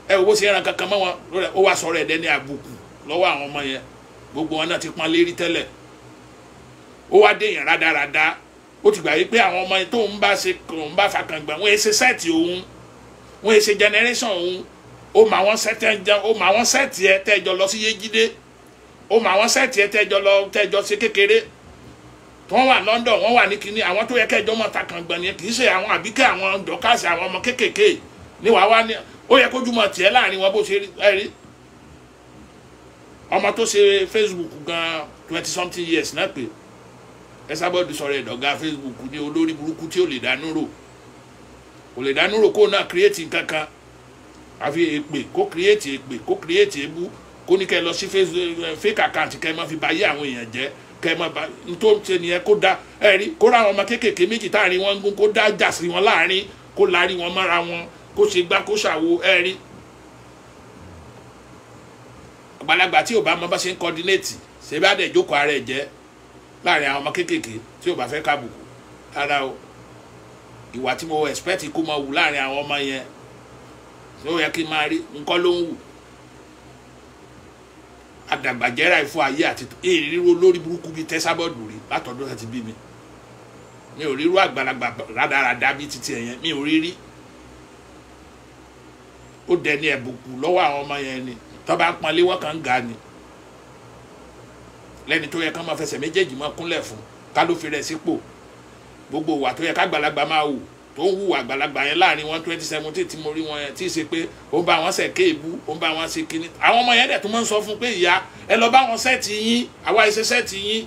ẹ wo bó ṣe ran kankan mọ́ wọn, ó wá sọ̀rọ̀ ẹ̀dẹ́ ní àbùkù lọ́wọ́ àwọn ọmọ yẹn. Gbogbo wọn náà ti pọ́n lérí tẹ́lẹ̀, ó wá dé yẹn rádaràda. Ó ti gbà yí pé àwọn ọmọ tó ń bá ṣe, ń bá fakàngbà, wọ́n ṣe set òun, wọ́n ṣe generation òun. Ó mà wọ́n set ẹ jẹ, ó mà wọ́n set ẹ tẹ́jọ lọ sí Yéjídé, ó mà wọ́n set ẹ tẹ́jọ lọ, tẹ́jọ ṣe kékeré, tí wọ́n wà London, wọ́n wà ní kinní. Àwọn tó yẹ kẹjọ mọ̀ takàngbọ̀n ni, kì í ṣe àwọn Àbíkẹ́, àwọn Dorcas, àwọn ọmọ kéékèèké ní wàá wá ní. Ó yẹ kójú mọ̀ tiẹ̀ láàrin wọn bó ṣe rí. Ọmọ tó ṣe Facebook gan, 20 something years náà, pé ẹ sábọ́ọ̀dù sọ̀rọ̀ ẹ̀dọ̀gá Facebook ní olórí burúkú tí ò lè dánú rò, kò lè dánú rò kó náà create nǹkan kan àfi èpè, kó create èpè, kó create ebú, kó ní kẹ́ lọ sí fake account, kẹ́ ẹ má fi ba ayé àwọn èèyàn jẹ́, kẹ́ ẹ má ba n tó ń ṣe nìyẹn. Kó dá ẹ rí, kó rá àwọn ọmọ kéékèèké méjì táàrin wọn ń gún, kó dá jà sí wọn láàrin, kó lárí wọn mọ́ra wọn, kó ṣe gbá, kó ṣàwo. Ẹ rí àgbàlagbà tí ò bá mọ bá ṣe ń coordinate ṣe, bá dẹ̀ jókòó ara ẹ̀ jẹ́ láàrin àwọn ọmọ kéékèèké tí ò bá fẹ́ kábùkù rárá o. Ìwà tí mo expect kó máa wù láàrin àwọn ọmọ yẹn tí ó yẹ kí n máa rí nǹkan ló ń wù. Àdàgbàjẹ́ra ìfọ́ ayé àti èríró lórí burúkú bíi tẹ́sábọ́ọ̀dù rí látọ̀dún láti bí mi. Mi ò rírú àgbàlagbà rádaràda bíi títí ẹ̀yẹn, mi ò rí rí. Ó dẹni ẹ̀bùkù lọ́wọ́ àwọn ọmọ yẹn ni. Tó bá ń pọnlé, wọ́n kàn ń ga ni. Lẹ́ni tó yẹ kán máa fẹsẹ̀ méjèèjì máa kúnlẹ̀ fún, ká ló fi rẹ̀ sípò. Gbogbo ìwà tó yẹ ká àgbàlagbà máa wù tó ń hùwà àgbàlagbà yẹn láàrin wọn 2017 tí mo rí wọn yẹn, tí ì ṣe pé ó ń bá wọn ṣe kéèbú, ó ń bá wọn ṣe kínní. Àwọn ọmọ yẹn dẹ̀ tó máa ń sọ fún pé, "Ìyá ẹ, lọ bá wọn set yín, àwa ìṣe set yín,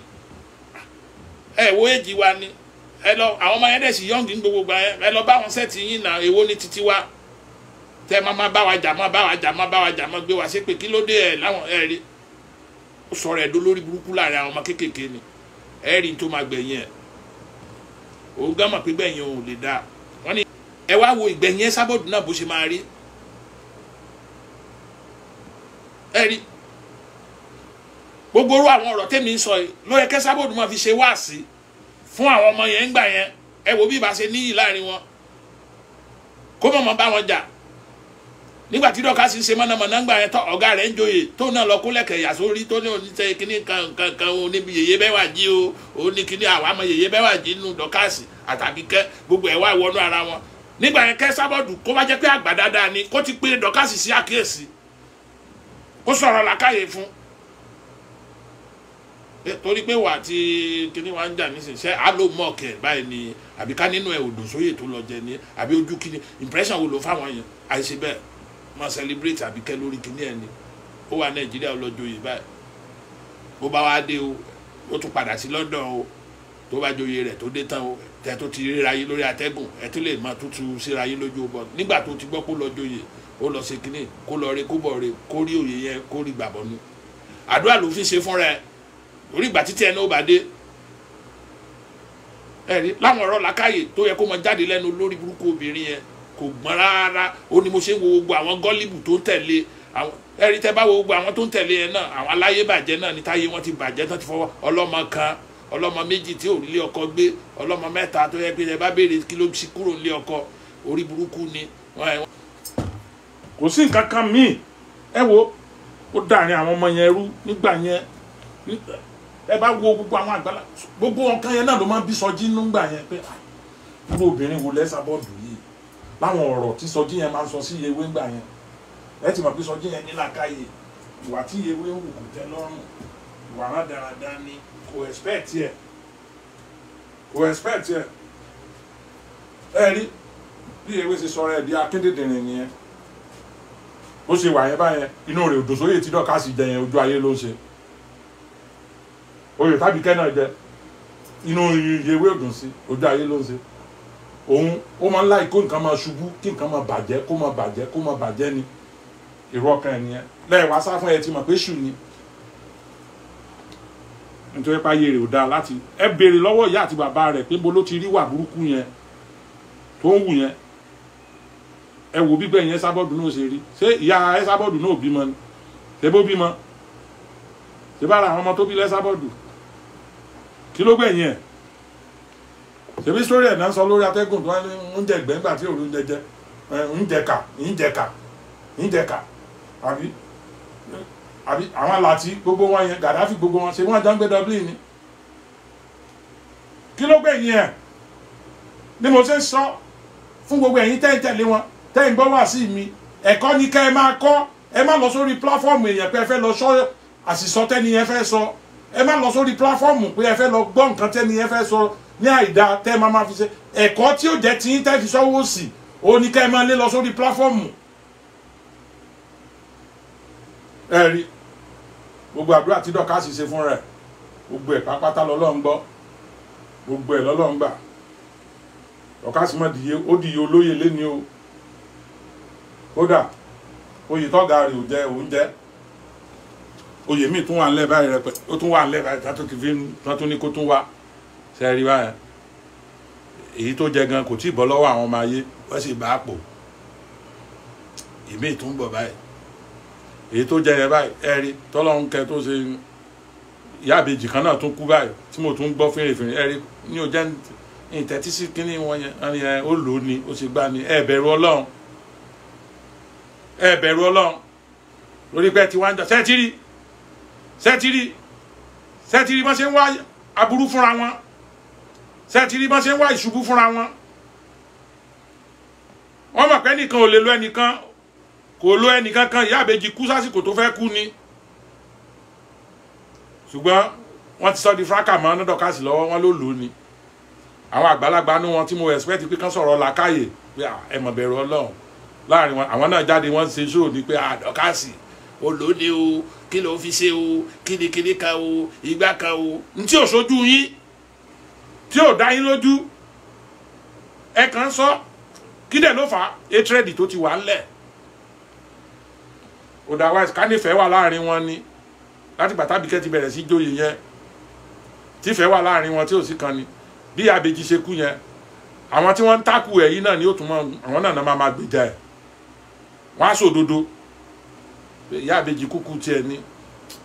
ẹ wo èjì wa ni, ẹ lọ." Àwọn ọmọ yẹn dẹ̀ sì young ní gbogbo gbà yẹn. "Ẹ lọ bá wọn set yín náà. Èwo ní títí wa tẹ máa bá wa jà, máa bá wa jà, máa bá wa jà, máa gbé wa ṣépè? Kí ló dé?" Ẹ láwọn ẹ rí, ó sọ̀rọ̀ ẹ̀dọ́ lórí burúkú láàrin àwọn ọmọ kéékèèké ni. Ẹ rí tó máa gbẹ̀yìn ẹ̀, òun gán mọ̀ pé gbẹ̀yìn òun ò lè dáa. Wọ́n ní ẹ wá wo ìgbẹ̀yìn ẹ sábọ̀dù náà bó ṣe máa rí. Ẹ rí gbogbo orú àwọn ọ̀rọ̀ tẹ́mi ń sọ yìí ló yẹ kẹ́ sábọ̀dù máa fi ṣe wáàsí fún àwọn ọmọ yẹn ń gbà yẹn. Ẹ wo bí ìbá ṣe níyì láàrin wọn, kó mọ̀ mọ́ bá wọn jà nígbà tí Dorcas ń ṣe mọ̀nàmọ́ná ńgbà yẹn, tọ́ ọ̀gá rẹ̀ ń joyè, tó náà lọ kólẹ̀kẹ̀ yà sórí, tó ní oníṣẹ́ kíní kan kan oníbi yèyé bẹ́ẹ̀ wà jí o, òní kíní àwa mọ yèyé bẹ́ẹ̀ wà jí nù. Dorcas àtàbíkẹ́, gbogbo ẹ̀ wá wọnú ara wọn nígbà yẹn. Kẹ́ sábọ̀dù kó bá jẹ́ pé àgbà dáadáa ni, kó ti pé Dorcas sí àkíyèsí, kó sọ̀rọ̀ làkàyè fún, torí pé wà tí kíní wa ń jà nísìnyí, ṣe á ló mọ̀ kẹ̀ báyìí ni, àbí ká nínú ẹ̀ òdò sóyè tó lọ jẹ ni, àbí ojú kíní impression wo ló fáwọn yẹn? Àìṣe bẹ́ẹ̀ máa celebrate Àbíkẹ́ lórí kíní ẹ̀ ni. Ó wà Nàìjíríà, ó lọ joyè báyìí. Bó bá wá dé o, ó tún padà sí London o. Tó bá joyè rẹ̀ tó dé tán o, tẹ tó ti ríra yín lórí atẹ́gùn, ẹ tó lè máa tútù síra yín lójú bọ̀. Nígbà tó ti gbọ́ kó lọ joyè, ó lọ ṣe kíní, kó lọ rí, kó bọ̀ rí, kó rí òye yẹn, kó rí gbàbọ̀ nu. Àdúrà ló fi ṣe fúnra ẹ orí ìgbà títí ẹni ó bá dé. Ẹ rí láwọn ọ̀rọ̀ làkàyè tó yẹ kó máa jáde lẹ́nu lórí burúkú obìnrin yẹn, kò gbọ́n rárá. Ó ní mo ṣe ń wo gbogbo àwọn gullible tó ń tẹ̀lé àwọn. Ẹ rí, tẹ́ bá wo gbogbo àwọn tó ń tẹ̀lé yẹn náà, àwọn aláyé bàjẹ́ náà ní táyé wọn ti bàjẹ́ tán, ti fọwọ́ ọlọ́mọ kan. Ọlọ́mọ méjì tí ò rí ọkọ gbé, ọlọ́mọ mẹ́ta tó yẹ pé ẹ bá béèrè kí ló ti kúrò nílé ọkọ, orí burúkú ni. Kò sí nǹkan kan míì. Ẹ wo ó dàrin àwọn ọmọ yẹn rú nígbà yẹn. Ẹ bá wo gbogbo àwọn àgbàlá, gbogbo nǹkan yẹn náà ló máa ń bí Sọjí nígbà yẹn pé irú obìnrin wo lẹ́sàbọ̀dù yìí, láwọn ọ̀rọ̀ tí Sọjí yẹn máa ń sọ sí Yewé ńgbà yẹn. Ẹ ti mọ̀ pé Sọjí yẹn ní làákàyè, ìwà tí Yewé ń wù kò tẹ́ lọ́rùn, ìwà rádaràda ni, kò expect ẹ̀, kò expect ẹ̀. Ẹ rí bí Yewé ṣe sọ̀rọ̀ ẹ̀ bí akíndìndìnrín nìyẹn. Bó ṣe wà yẹn báyẹn, inú rẹ̀ òdò sóyè tí Dọ́kàsì jẹ yẹn, ojú ayé ló ń ṣe. Oyè tàbí kẹ́ náà jẹ, inú Yewé òdùn sí, ojú ayé ló ń ṣe. Òun ó máa ń láì kó nǹkan máa ṣubú, kí nǹkan máa bàjẹ́, kó máa bàjẹ́, kó máa bàjẹ́ ni èrò ọkàn ẹ̀ nìyẹn. Lẹ́yìn sá fún ẹ ti mọ̀ pé ṣù ni, nítorí pé ayé rẹ̀ ò dáa. Láti ẹ béèrè lọ́wọ́ ìyá àti bàbá rẹ̀ pé bó ló ti rí wà burúkú yẹn tó ń wù yẹn. Ẹ wò gbígbẹ́ yẹn Ẹsábọ́ọ̀dù náà ṣe rí. Ṣé ìyá Ẹsábọ́ọ̀dù náà bímọ ni? Ṣé bó bímọ? Ṣé bára àwọn ọmọ tó bí lẹ́sábọ́ọ̀dù, kí ló gbẹ̀yìn ẹ̀? Ṣebí sórí ẹ̀ náà sọ lórí atẹ́gùn tó ń jẹ gbẹ́ngbà tí òru ń jẹjẹ ń jẹka ń jẹka ń jẹka, àbí àbí àwọn láti gbogbo wọn yẹn, Gàdáfì gbogbo wọn, ṣe wọn jọ ń gbé Dublin ni? Kí ló gbẹ̀yìn ẹ̀? Ni mo ṣe ń sọ fún gbogbo ẹ̀yin tẹ́ ń tẹ̀lé wọn, tẹ́ ń gbọ́ wá sí mi, ẹ̀kọ́ ni kẹ́ ẹ máa kọ́. Ẹ má lọ sórí platform èèyàn pé ẹ fẹ́ lọ sọ àṣìsọ tẹ́ni yẹn fẹ́ sọ. Ẹ má lọ sórí platform pé ẹ fẹ́ lọ gbọ́ nǹkan tẹ́ni yẹn fẹ́ sọ ní àìda tẹ́ ẹ máa fi ṣe ẹ̀kọ́ tí ó jẹ́ tí tẹ́ fi sọ́wọ́ sí òun ni kẹ́ ẹ máa lé lọ sórí platform. Ẹ rí gbogbo àdúrà tí Dọ́kàsì ṣe fún rẹ̀, gbogbo ẹ̀ pápátá lọ́lọ́run gbọ́, gbogbo ẹ̀ lọ́lọ́run gbà. Dọ́kàsì mọ̀ dìye, ó dìye olóyè léni o. Kódà oyè tọ́gà rẹ̀ ò jẹ òun jẹ́. Oyè míì tún wà ńlẹ̀ báyìí rẹpẹ, ó tún wà ńlẹ̀ báyìí tó ti fi tán ní kó tún wá ṣe rí báyìí. Èyí tó jẹ gan kò tí ì bọ́ lọ́wọ́ àwọn ọmọ ayé, wọ́n sì bá a pò. Èmi tún bọ̀ báyìí, èyí tó jẹ yẹn báyìí, ẹ rí tọ́lọ́run kẹ tó ṣe ìyá àbèjì kan náà tún kú báyìí tí mo tún gbọ́ fèrèfèrè. Ẹ rí ní o jẹ́ ìtẹ́tí sí kínní wọn yẹn, ó lò ó ni, ó sì gbá ni. Ẹ bẹ̀rù Ọlọ́run, ẹ bẹ̀rù Ọlọ́run lórí pé tí wọ́n ń jọ. Sẹ́tìrì sẹ́tìrì sẹ́tìrì bọ́n ṣe ń wá aburú fúnra wọn, sẹ́tìrì bọ́n ṣe ń wá ìṣubú fúnra wọn. Wọ́n mọ̀ pé ẹnìkan ò lè lo ẹnìkan, kò lo ẹnìkan kan. Ìyá àbèjì kú sásìkò tó fẹ́ kú ni, ṣùgbọ́n wọ́n ti sọ di fúrákà mọ́ Dọ́kàsì lọ́wọ́, wọn ló lò ó ni. Àwọn àgbàlagbà nú wọn tí mo expect pé kán sọ̀rọ̀ làákàyè pé ẹ mọ̀ bẹ̀rù Ọlọ́run láàrin wọn, àwọn náà jáde wọ́n ṣe ṣóò ní pé Dọ́kàsì olóde o, kí ló fi ṣe o, kíni kíni kan o, ìgbà kan o, ntí ò sójú yín, tí ò dá yín lójú, ẹ kàn sọ. Kí dẹ̀ ló fà á? Hatred tó ti wà ńlẹ̀. Otherwise kánífẹ̀ẹ́ wà láàrin wọn ni láti gbà tábìkẹ́ ti bẹ̀rẹ̀ sí jóyè yẹn, tífẹ̀ẹ́ wà láàrin wọn tí ò sí kan ni. Bí àbèjì ṣe kú yẹn, àwọn tí wọ́n ń tákù ẹ̀ yìí náà ni ó tún mọ́ àwọn náà máa gbèjà ẹ̀, wọ́n á sòdodo. Ìyá àbèjì kúkú tiẹ̀ ni,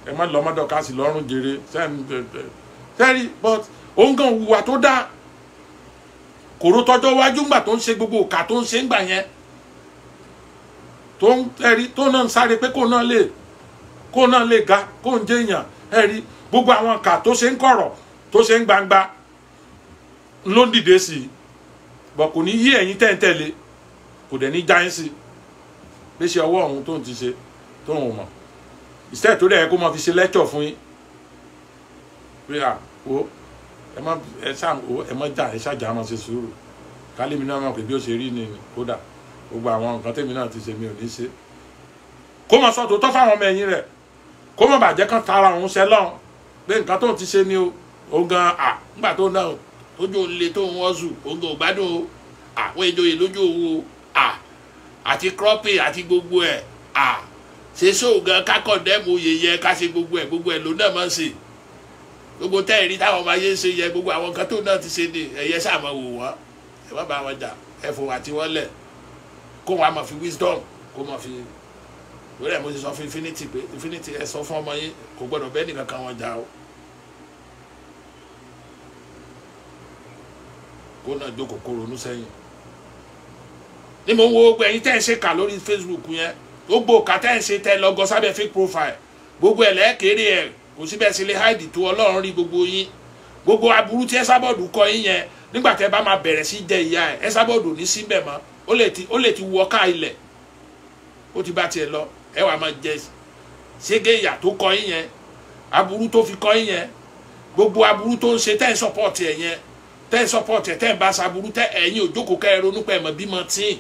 ẹ má lọ́mọ Dọ́kàsì lọ́rùn jèrè sẹ́rí. But òun gan hùwà tó dáa, kòró tọjọ́ wájú ńgbà tó ń ṣe gbogbo òkà tó ń ṣe ńgbà yẹn, tó ń ẹ̀rí tó náà ń sáré pé kó náà lè ga, kó ń jẹ́ èèyàn. Ẹ̀rí gbogbo àwọn kà tó ṣe ń kọ̀rọ̀ tó ṣe ń gbangba ló ń dìde sí i, bọ̀ kò ní yí ẹ̀yin tẹ̀ǹtẹ̀lé, kò dẹ̀ ní jáyín sí i bí ṣe ọwọ́ òun tó ń ti ṣe tó ń mọ̀ ìṣẹ́ tó dẹ̀ kó máa fi ṣe lẹ́tọ̀ fún yín pé à wo ẹ má ẹ ṣá wo ẹ má jà, ẹ ṣàjà máa ṣe sùúrù. Kálímì náà mọ̀ pé bí ó ṣe rí ni, kódà gbogbo àwọn nǹkan tèmi náà ti ṣe mi ò ní ṣe. Kó máa sọ tòótọ́ fáwọn ọmọ ẹ̀yìn rẹ̀, kó má bàjẹ́ kán tara òun ṣẹ lọ́hùn pé nǹkan tó ń ti ṣe ni o. Òun gan à ńgbà tó náà tójú òun le tó ń wọ́sù, òun gan ò gbádùn o. Àwọn ìjòyè lójú òun o, à àti cropping àti gbogbo ẹ̀, à ṣe sóò gan kákọ̀ dẹ́mu oyè yẹ ká ṣe gbogbo ẹ̀, gbogbo ẹ̀ ló náà máa ń ṣe. Gbogbo tẹ́ẹ̀rí táwọn ọmọ ayé ń ṣe yẹ, gbogbo àwọn nǹkan tó náà ti ṣe ni ẹ̀yẹ sáà máa wò wọ́n, ẹ má bá wọn jà, ẹ fò àti wọ́n lẹ̀, kó wọn á máa fi wisdom kó máa fi lórí ẹ̀. Mo ti sọ fún Infinity pé Infinity, ẹ sọ fún ọmọ yín, kò gbọdọ̀ bẹ́ẹ̀ nìkan kan wọn jà o. Kó náà jókòó kó ronú sẹ́yìn. Ní mo ń wo gbogbo ẹ̀yin tẹ́ ẹ̀ ṣe kà lórí Facebook yẹn, gbogbo kà tẹ́ ẹ̀ ṣe tẹ́ lọ́gọ́ sábẹ́ fake profile, gbogbo ẹ̀ lẹ́ẹ̀kéré ẹ̀ kò síbẹ̀ sí lè hide tó. Ọlọ́run rí gbogbo yín. Gbogbo aburú tí Esabod kọ yín yẹn, nígbà tẹ́ bá máa bẹ̀rẹ̀ sí jẹ ìyá ẹ̀, Esabod ní síbẹ̀ mọ́. Ó lè ti wọ ká ilẹ̀, ó ti bá tiẹ̀ lọ. Ẹ wàá máa jẹ ṣégé ìyà tó kọ yín yẹn, aburú tó fi kọ yín yẹn, gbogbo aburú tó ń ṣe tẹ́ ẹ̀ support ẹ̀ yẹn, tẹ́ ẹ̀ support ẹ̀, tẹ́ ẹ̀ bá ṣaburú, tẹ́ ẹ̀yin òjókòó kẹ́ ẹ ronú pé ẹ̀ mọ̀ bímọ tíì,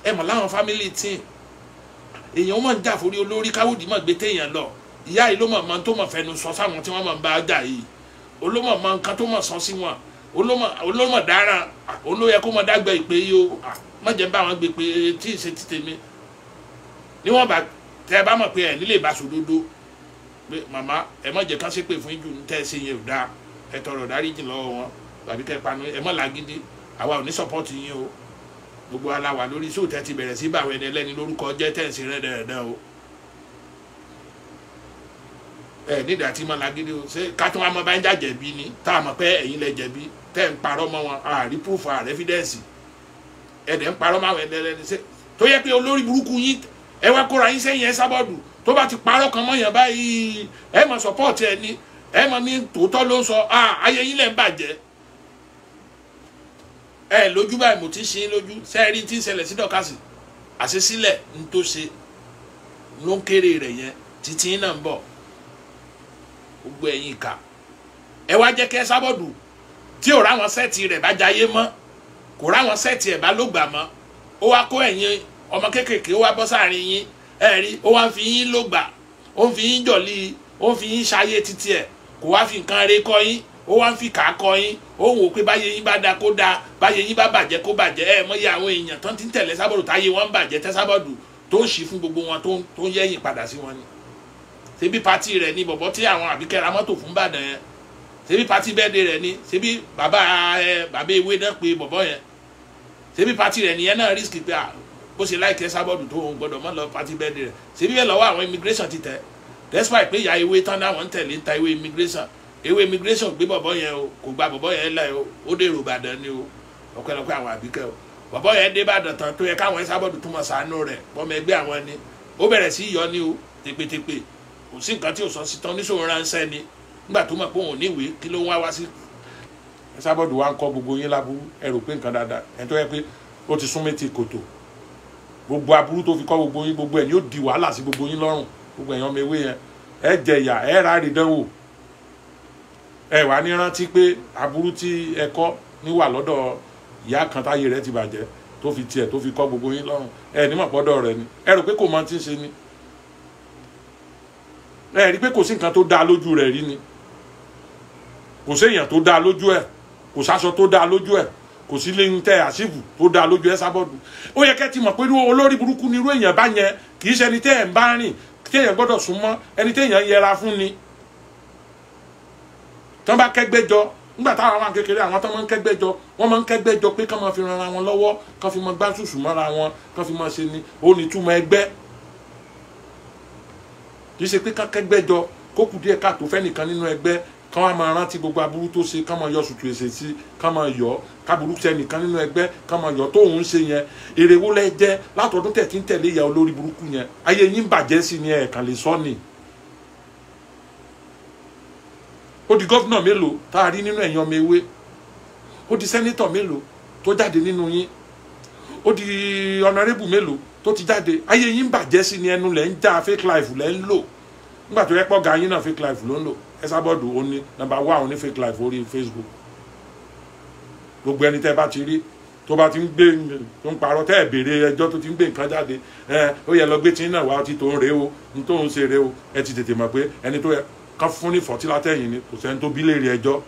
ẹ̀ mọ̀ láwọn family tíì. Èèyàn mọ̀ ń jà forí olórí káwọ́dì mọ̀ gbé téèyàn lọ. Ìyá yìí ló mọ̀ mọ́ tó mọ̀ fẹnu sọ sáwọn tí wọ́n mọ̀ ń bá jà yìí. Olómọ̀ mọ̀ nǹkan tó mọ̀ sọ sí wọn, olómọ̀ dáràn, olóyẹ kó mọ̀ dágbẹ́ ìpè yìí o. Má jẹ́ bá wọn gbé pé tí ì ṣe ti tèmi. Níwọ̀n bá tẹ́ ẹ bá mọ̀ pé ẹ̀ nílé ìbáṣòdodo pé màmá, ẹ má jẹ́ ká ṣépè fún jù, tẹ́ ẹ ṣe yẹn ò dáa, ẹ tọrọ dáríjì lọ́wọ́ wọn tàbí kẹ́ ẹ panu, ẹ mọ̀ lágídí. Àwa ò ní support yín o. Gbogbo ala wà lórí sóòtẹ́ ti bẹ̀rẹ̀ sí báwọn ẹni ẹlẹ́ni lórúkọ jẹ́ tẹ̀ ń ṣe rẹ́dẹ̀rẹ́dẹ́ o. Ẹ nídìí àti mọ̀ lágídí o. Ṣé ká tún wá mọ́ bá ń jà jẹ̀bi ni, tá a mọ̀ pé ẹ̀yin lẹ jẹ̀bi, tẹ́ ń parọ́ mọ́ wọn, àrí proof, àrẹ evidence, ẹ̀ dẹ̀ ń parọ́ mọ́ àwọn ẹni ẹlẹ́ni, ṣé tó yẹ pé olórí burúkú yín, ẹ wá kóra yín sẹ́yìn Esabod, tó bá ti parọ́ kan mọ́ yàn báyìí, ẹ mọ̀ support ẹ ní, ẹ mọ̀ ní tòótọ́ ló ń sọ. Ayé yín lẹ̀ ń bàjẹ́. Ẹ lójú báyìí, mo ti ń ṣe é lójú sẹ́ẹ̀rí tí ń ṣẹlẹ̀ sí Dọ́kàsì àṣesílẹ̀ ń tó ṣe ló ń kéré rẹ̀ yẹn títí náà ń bọ̀. Gbogbo ẹ̀yin ìkà, ẹ wá jẹ́ kí Esabod tí ò ráwọn set rẹ̀ bá jayé mọ́, kò ráwọn set ẹ̀ bá ló gbà mọ́, ó wá kó ẹ̀yin ọmọ kéékèèké, ó wá bọ́ sáàrin yín. Ẹ rí, ó wá ń fi yín ló gbà, ó ń fi yín jọ̀lí, ó ń fi yín ṣayé títí ẹ̀, kò wá fi nǹkan rẹ̀ kọ́ yín, ó wá ń fi kà á kọ́ yín. Ó ń wò pé báyé yín bá da kó da, báyé yín bá bàjẹ́ kó bàjẹ́. Ẹ mọ̀ iye àwọn èèyàn tó ti ń tẹ̀lé Esabod táyé wọn ń bàjẹ́, tẹ́sábọ̀dù tó ń ṣí fún gbogbo wọn, tó ń yẹ́yìn padà sí wọn ni. Ṣebí party rẹ̀ ni bọ̀bọ̀ tí àwọn Àbíkẹ́ ra mọ́tò fún Ìbàdàn yẹn? Ṣebí party birthday rẹ̀ ni? Ṣebí bàbá ẹ, bàbá ewé náà pé bọ̀bọ̀ yẹn? Ṣebí party rẹ̀ nìyẹn náà risk pé bó ṣe láìkẹ́ Esabod tó, òun gbọ́dọ̀ mọ́ lọ party birthday rẹ̀? Ṣebí bẹ́ẹ̀ lọ́wọ́ àwọn immigration ti tẹ̀, despite pé ìyá ewé tán náà wọ́n ń tẹ̀lé ń ta ewé immigration. Ewé immigration gbé bọ̀bọ̀ yẹn o, kò gba bọ̀bọ̀ yẹn lẹ̀ o. Ó dèrò Ìbàdàn ni o. Ọpẹ́lọpẹ́ àwọn Àbíkẹ́ o. Bọ̀bọ̀ yẹn dé Ìbàdàn tán, tó yẹ káwọn Esabod tún mọ̀ sànú rẹ̀ bọ́mọ ẹgbẹ́ àwọn ni, ó bẹ̀rẹ̀ sí yọ ní o tèpètèpè. Kò sí nǹkan tí ò sọ sí tán, oníṣòwò ránṣẹ́ ni. Nígbà tó mọ̀ pé òun ò ní ìwé, kí ló ń wá wá sí? Esabod wa ń kọ́ gbogbo yín láburú, ẹ rò pé nǹkan dáadáa. Ẹni tó yẹ pé ó ti sún méjì kòtò, gbogbo aburú tó fi kọ́ gbogbo yín, gbogbo ẹ̀ ni ó di wàhálà sí gbogbo yín lọ́rùn. Gbogbo ẹ̀yàn ọmọ ewé yẹn, ẹ jẹ ìyà, ẹ ráàrí dánwò. Ẹ wà ní rántí pé aburú tí ẹ kọ́ níwà lọ́dọ̀ ìyá kan táyé rẹ̀ ti bàjẹ́, tó fi tiẹ̀ tó fi kọ́ gbogbo yín lọ́rùn. Ẹ nímọ̀ pọ́dọ̀ rẹ̀ ni. Ẹ rò pé kò mọ tí ń ṣe ni. Ẹ rí pé kò sí nǹkan tó dáa lójú rẹ̀ rí ni. Kò séèyàn tó dáa lójú ẹ̀, kò sáṣọ tó dáa lójú ẹ̀, kò sí lẹ́yìn tẹ́ àṣìbù tó dáa lójú ẹ̀. Esabod, ó yẹ kẹ́ ti mọ̀ pé olórí burúkú ni irú èèyàn bá yẹn. Kì í ṣe ẹni tẹ́ ẹ̀ ń bá rìn, téèyàn gbọ́dọ̀ súnmọ́, ẹni téèyàn yẹra fún ni. Tán bá kẹ́gbẹ́ jọ nígbà táwọn àwọn kékeré, àwọn tán máa ń kẹ́gbẹ́ jọ, wọ́n máa ń kẹ́gbẹ́ jọ pé kán máa fi ran ara wọn lọ́wọ́, kán fi máa gbá ṣùṣù mọ́ra wọn, kán fi máa ṣe ni. Ó ní túmọ̀ ẹgbẹ́. Kì í ṣe pé kán kẹ́gbẹ́ jọ, kó kù díẹ̀ káàtó fẹ́nìkan nínú ẹgbẹ́, kán wá máa rántí gbogbo aburú tó ṣe, kán máa yọ sùtù èsè sí, kán máa yọ káburú sẹ́nìkan nínú ẹgbẹ́, kán máa yọ tóun ń ṣe yẹn. Èrè wo lẹ jẹ́ látọdún tẹ̀ tí ń tẹ̀lé ìyá olórí burúkú yẹn? Ayé yín bàjẹ́ sí ni, ẹ̀ẹ̀kan lè sọ ni. Ó di governor mélòó tá a rí nínú ẹ̀yin ọmọ ewé? Ó di senator mélòó tó jáde nínú yín? Ó di honourable mélòó tó ti jáde? Ayé yín bàjẹ́ sí ni. Ẹnu lẹ̀ ń já, fake life lẹ̀ ń lò. Nígbà tó yẹ pọ̀ ga yín náà, fake life ló ń lò. Esabod ó ní number one ní fake life orí Facebook. Gbogbo ẹni tẹ́ bá ti rí tó bá ti ń gbé, tó ń parọ́, tẹ́ ẹ̀ béèrè ẹjọ́, tó ti ń gbé nǹkan jáde, ẹ ó yẹ lọ gbé tí náà wá, tí tó ń rèé o, ní tó ń ṣe rèé o. Ẹ ti tètè mọ̀ pé ẹni tó yẹ kán fún ní fọ̀tí látẹ̀yìn ni. Kò sẹ́ni tó bí léèrè ẹjọ́.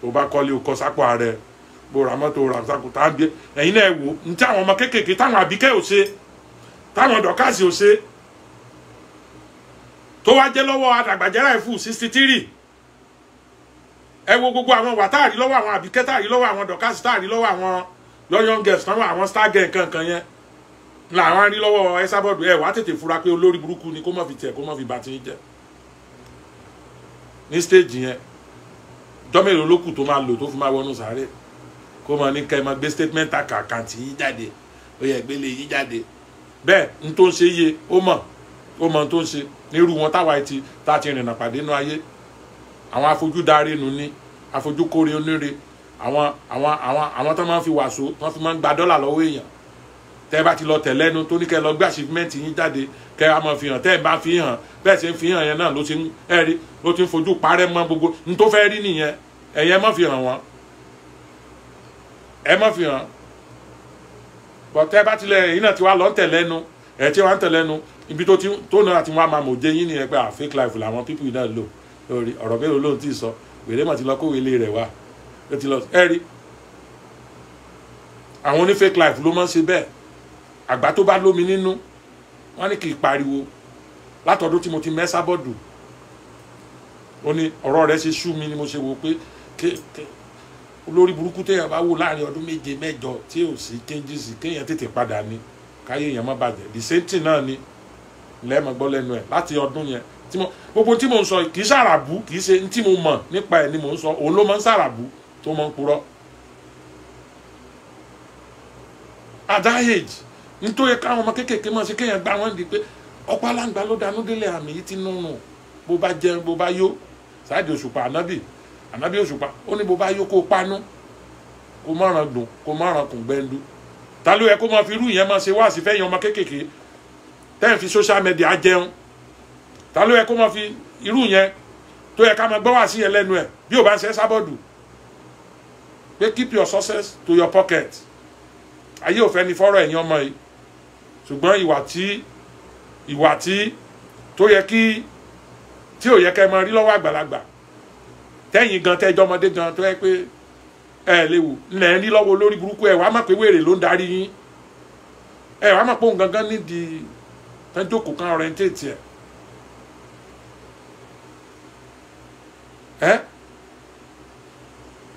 Tó bá kọ́lé, o kọ́ sápò ààrẹ. Bó ra mọ́tò, ra sápò tá a gbé. Ẹ̀yin náà wò ní tí àwọn ọmọ kéékèèké, táwọn Àbíkẹ́ ò ṣe, táwọn Dọ́kàsì ò ṣe, tó wá jẹ́ lọ́wọ́ àdàgbàjẹ́rà ìfù 63. Ẹ wo gbogbo àwọn wà táàrí lọ́wọ́ àwọn Àbíkẹ́, táàrí lọ́wọ́ àwọn Dọ́kàsì, táàrí lọ́wọ́ àwọn young girls táwọn àwọn star girl kankan yẹn làwọn rí lọ́wọ́ Esabod. Ẹ wàá tètè fura pé olórí burúkú ni, kó má fi tiẹ̀, kó má fi bàtí jẹ́ ní stage yẹn. Jọ́ mélòó ló kù tó máa lò tó fi máa wọnú sàárè? Kó mọ ní kẹ́ ẹ máa gbé statement àkàǹtì yín jáde, ó yẹ gbélé yín jáde. Bẹ́ẹ̀ n tó ń ṣe yé, ó mọ̀, ó mọ̀ n tó ń ṣe. Nírú wọn táwa ti tá a ti rìnnà pàdé nínú ayé, àwọn afojúdarí nu ní afojúkóre oníre, àwọn tó máa ń fi wàsó, tó fi máa ń gba dọ́là lọ́wọ́ èèyàn. Tẹ́ ẹ bá ti lọ tẹ̀lẹ́nu tó ní kẹ́ ẹ lọ gbé achievement yín jáde, kẹ́ ẹ máa fi hàn. Tẹ́ ẹ bá fi hàn, bẹ́ẹ̀ ṣe ń fi hàn yẹn náà ló ti ń ẹ rí, ló ti ń fojú parẹ́ mọ́ gbogbo n tó fẹ́ rí nìyẹn. Ẹ̀yẹ má fi hàn wọ́n, ẹ má fi hàn bọ̀. Tẹ́ ẹ bá tilẹ̀ yìí náà ti wá lọ ń tẹ̀lẹ́nu, ẹ̀ tí wọ́n ń tẹ̀lẹ́nu ibi tó ti tó náà ti wá máa mọ̀ jẹ́ yín nìyẹn pé à fake life làwọn people yìí náà lò lórí ọ̀rọ̀ mélòó lóhun tí ì sọ. Wèrè mọ̀ ti lọ kówé ilé rẹ̀ wá, ó ti lọ. Ẹ rí àwọn oní fake life ló máa ń ṣe bẹ́ẹ̀. Àgbà tó bá lómi nínú, wọ́n ní kì í pariwo. Látọdún tí mo ti mẹ́sà bọ́ọ̀dù, ó ní ọ̀rọ̀ rẹ̀ ṣe sú mi ni mo ṣe wò pé olórí burúkú téèyàn bá wò láàrin ọdún 7 mẹ́jọ tí ò sí changes, kéèyàn tètè padà ní káyé èèyàn má bàjẹ́. The same thing náà ni lẹ́ẹ̀mọ́ gbọ́ lẹ́nu ẹ̀ láti ọdún yẹn. Tí mo gbogbo tí mo ń sọ kì í ṣàràbù, kì í ṣe tí mo mọ̀ nípa ẹ̀ ni mo ń sọ. Òun ló máa ń ṣàràbù tó máa ń purọ́. At that age, nítorí káwọn ọmọ kéékèèké máa ṣe, kéèyàn gbá wọn di pé ọ̀pọ̀ aláǹgbá ló danú délé àmì yìí ti nùnù. Bó bá jẹun, bó bá yó, Saheed Òṣùpá, ànábì Òṣùpá, ó ní bó bá yó, kó panú, kó mọ̀ràn dùn, kó mọ̀ràn kùn gbẹ́ndu. Ta ló yẹ kó máa fi irú yẹn máa ṣe wá sí fẹ́yìn ọmọ kéékèèké tẹ́ ń fi social media jẹun? Ta ló yẹ kó máa fi irú yẹn tó yẹ ká máa gbọ́ wá sí yẹn lẹ́nu ẹ̀ bí ò bá ń ṣe sábọ̀dù pé keep your success to your pocket? Ayé ò fẹ́ ni fọ́rọ̀ ẹ̀yin ọmọ yìí, ṣùgbọ́n ìwà tí tó yẹ kí tí ò yẹ kẹ́ máa rí lọ́wọ́ àgbàlagbà, tẹ́yìn gan tẹ́jọ́ ọmọdé gan tó yẹ pé ẹ léwu ńlẹ̀ ń rí lọ́wọ́ olórí burúkú. Ẹ wàá mọ̀ pé wèrè ló ń darí yín. Ẹ wàá mọ̀ pé òun gangan nídìí tẹ́jókòó kan orientate ẹ̀ ẹ́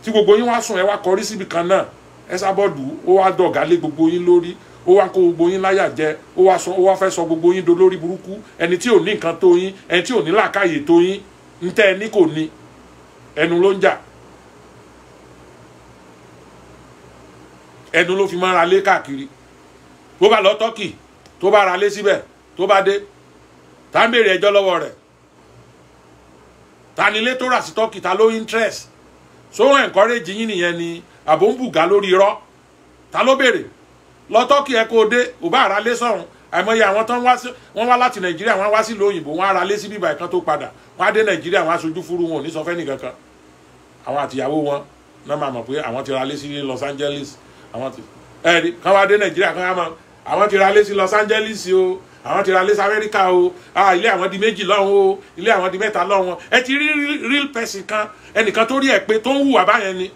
tí gbogbo yín wá sùn, ẹ wá kọrí síbi kan náà. Ẹ sábọ́ọ̀dù ó wá dọ̀gá lé gbogbo yín lórí, ó wá kó gbogbo yín láyà jẹ, ó wá sọ, ó wá fẹ́ sọ gbogbo yín dolórí burúkú. Ẹni tí ò ní nǹkan tó yín, ẹni tí ò ní làákàyè tó yín, ń tẹ́ ẹ ní kò ní, ẹnu ló ń jà, ẹnu ló fi máa ra lé káàkiri. Tó bá lọ Tọ́kì, tó bá ra lé síbẹ̀, tó bá dé, tá ń béèrè ẹjọ́ lọ́wọ́ rẹ̀? Ta ni ilé tó rà sí Tọ́kì? Ta ló interest? So wọ́n encourage yín nìyẹn ni àbò ń bùgá lórí irọ́? Ta ló béèrè? Lọ Tọ́kì ẹ kó o dé, ò bá ara lé sọ̀run. Àìmọye àwọn tó ń wá sí, wọ́n wá láti Nàìjíríà, wọ́n wá sílùú òyìnbó, wọ́n á ra lé sí bíbá ìkan tó padà, wọ́n á dé Nàìjíríà, wọ́n á sojú fúru, wọn ò ní sọ fẹ́ nìkankan. Àwọn àtìyàwó wọn náà máa mọ̀ pé àwọn ti ra lé sí Los Angeles. Àwọn ti ẹ̀rí kán wá dé Nàìjíríà, kán wá mọ̀ àwọn ti ra lé sí Los Angeles o, àwọn ti ra lé sí Amẹ́ríkà o. Ah, ilé àwọn di 2 lọ́hùn o, ilé àwọn di 3 lọ́hùn. Ẹ ti rí real person kan, ẹnìkan tó rí ẹ pé tó ń hùwà báyẹn ni?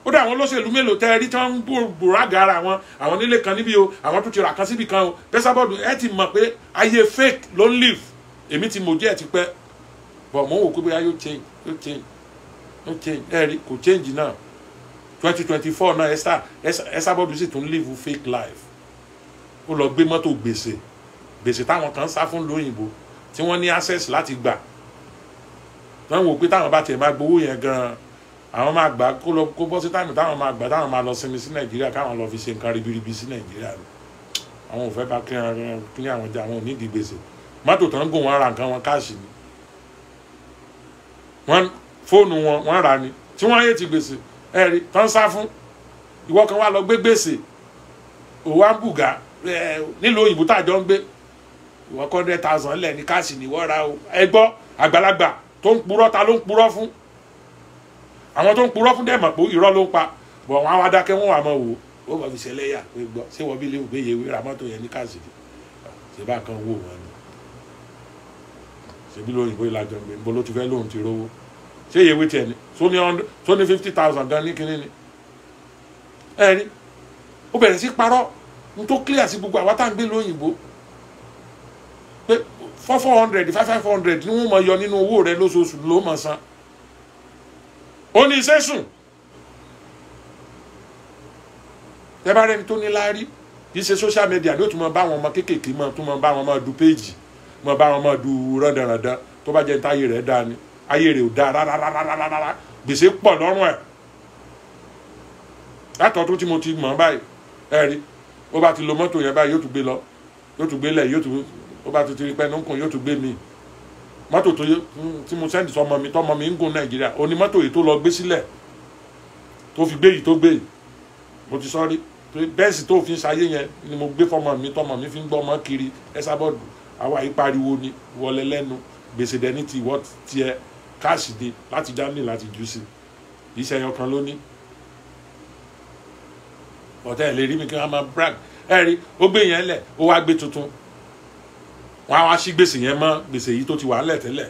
Ó dà, àwọn olóṣèlú mélòó tẹ́ ẹ rí tí wọ́n ń bòrágà ara wọn, àwọn nílé kan níbí o, àwọn tó ti rà kan síbì kan o? Pẹ́sábọ́ọ̀dù, ẹ ti mọ̀ pé ayé fake ló ń live. Èmi ti mọ̀ díẹ̀ ti pẹ́ bọ̀, mò ń wò pé bóyá yóò change, yóò change, yóò change. Ẹ rí, kò change náà. 2024 náà, Esabod sì tún live fake life. Ó lọ gbé mọ́tò gbèsè, gbèsè táwọn kan sá fún lóyìnbó tí wọ́n ní access láti gbà. Wọ́n wò pé táwọn bá tiẹ̀ máa gbowó yẹn gan-an, àwọn máa gbà kó lọ kó bọ́ sí time táwọn máa gbà, táwọn máa lọ sinmi sí Nàìjíríà, káwọn lọ fi ṣe nǹkan ribiribi sí Nàìjíríà ni. Àwọn ò fẹ́ bá kí àwọn jẹ, àwọn ò nídìí gbèsè. Mọ́tò tó ń gùn, wọn ra nǹkan wọn cash ni, wọ́n fóònù wọn, wọ́n rà ni tí wọ́n yé ti gbèsè. Ẹ̀rí tó ń sá fún, ìwọ kan wá lọ gbé gbèsè, òwò à ń bùgà nílùú òyìnbó tá a jọ ń gbé. Ìwọ kọ́ 100,000 lẹ̀ ní cash ní ìwọ ra o. Ẹ gbọ́, àgbàlagbà tó ń purọ́, ta ló ń purọ́ fún? Àwọn tó ń purọ́ fún dẹ̀ mọ̀ pé irọ́ ló ń pa bọ̀, wọ́n á wá dákẹ́, wọ́n wà mọ̀ wò ó bọ̀ fi ṣẹlẹ́yà pé gbọ́, ṣé wọ́n bí léwu pé yewe ra mọ́tò yẹn ní cash ni? Ṣé bá kan wò wọ́n ni? Ṣebí lóyìnbó ìlàjọ gbé níbo ló ti fẹ́ lóhun ti rówó? Ṣé yewe tiẹ̀ ni tó ní 50,000 gan ní kinní ni? Ẹ rí, ó bẹ̀rẹ̀ sí parọ́ n tó clear sí gbogbo àwa tá à ń gbé lóyìnbó pé 400, 500 ni wọ́n mọ̀ yọ nínú owó rẹ lóṣooṣù ló mọ̀ san. Ó ní iṣẹ́ sùn. Tẹ́ bá rẹni tó ní láárí, kì í ṣe social media ló tún mọ bá àwọn ọmọ kéékèèké mọ tún mọ bá wọn mọ du péjì, mọ bá wọn mọ du rándanrandan. Tó bá jẹ́ ní táyé rẹ̀ dáa ni, ayé rẹ̀ ò dáa rárá rárá rárá. Gbèsè pọ̀ lọ́rùn ẹ̀. Látọ̀tún tí mo ti mọ̀ báyìí, ẹ rí, ó bá ti lo mọ́tò yẹn báyìí, yóò tún gbé lọ, yóò tún gbé lẹ̀, yóò tún, ó bá ti rí pẹ́ nùkùn, yóò tún gbé mi. Mọ́tò tó tí mo sẹ́ndì sọmọ mi, tọmọ mi ń gùn Nàìjíríà, ó ní mọ́tò yìí tó lọ gbé sílẹ̀, tó fi gbé yìí tó gbé yìí. Mo ti sọ́rí bẹ́ẹ̀sì tó fi ń ṣayé yẹn ni mo gbé fọmọ mi, tọmọ mi fi ń gbọ́ ọmọ kiri. Esabod àwa yìí pariwo ni wọlé lẹ́nu gbèsè dẹni ti ìwọ́ tiẹ̀ káàsì dé láti Germany láti jù sí iṣẹ́ ẹyọ kan lóní. Ọ̀tá ẹ̀ lè rí mi kí wọ́n máa brag. Ẹ rí, ó gbé yẹn lẹ̀, ó wá gbé tuntun, wọ́n á wá sí gbèsè yẹn mọ́ gbèsè yìí tó ti wà ńlẹ̀ tẹ́lẹ̀.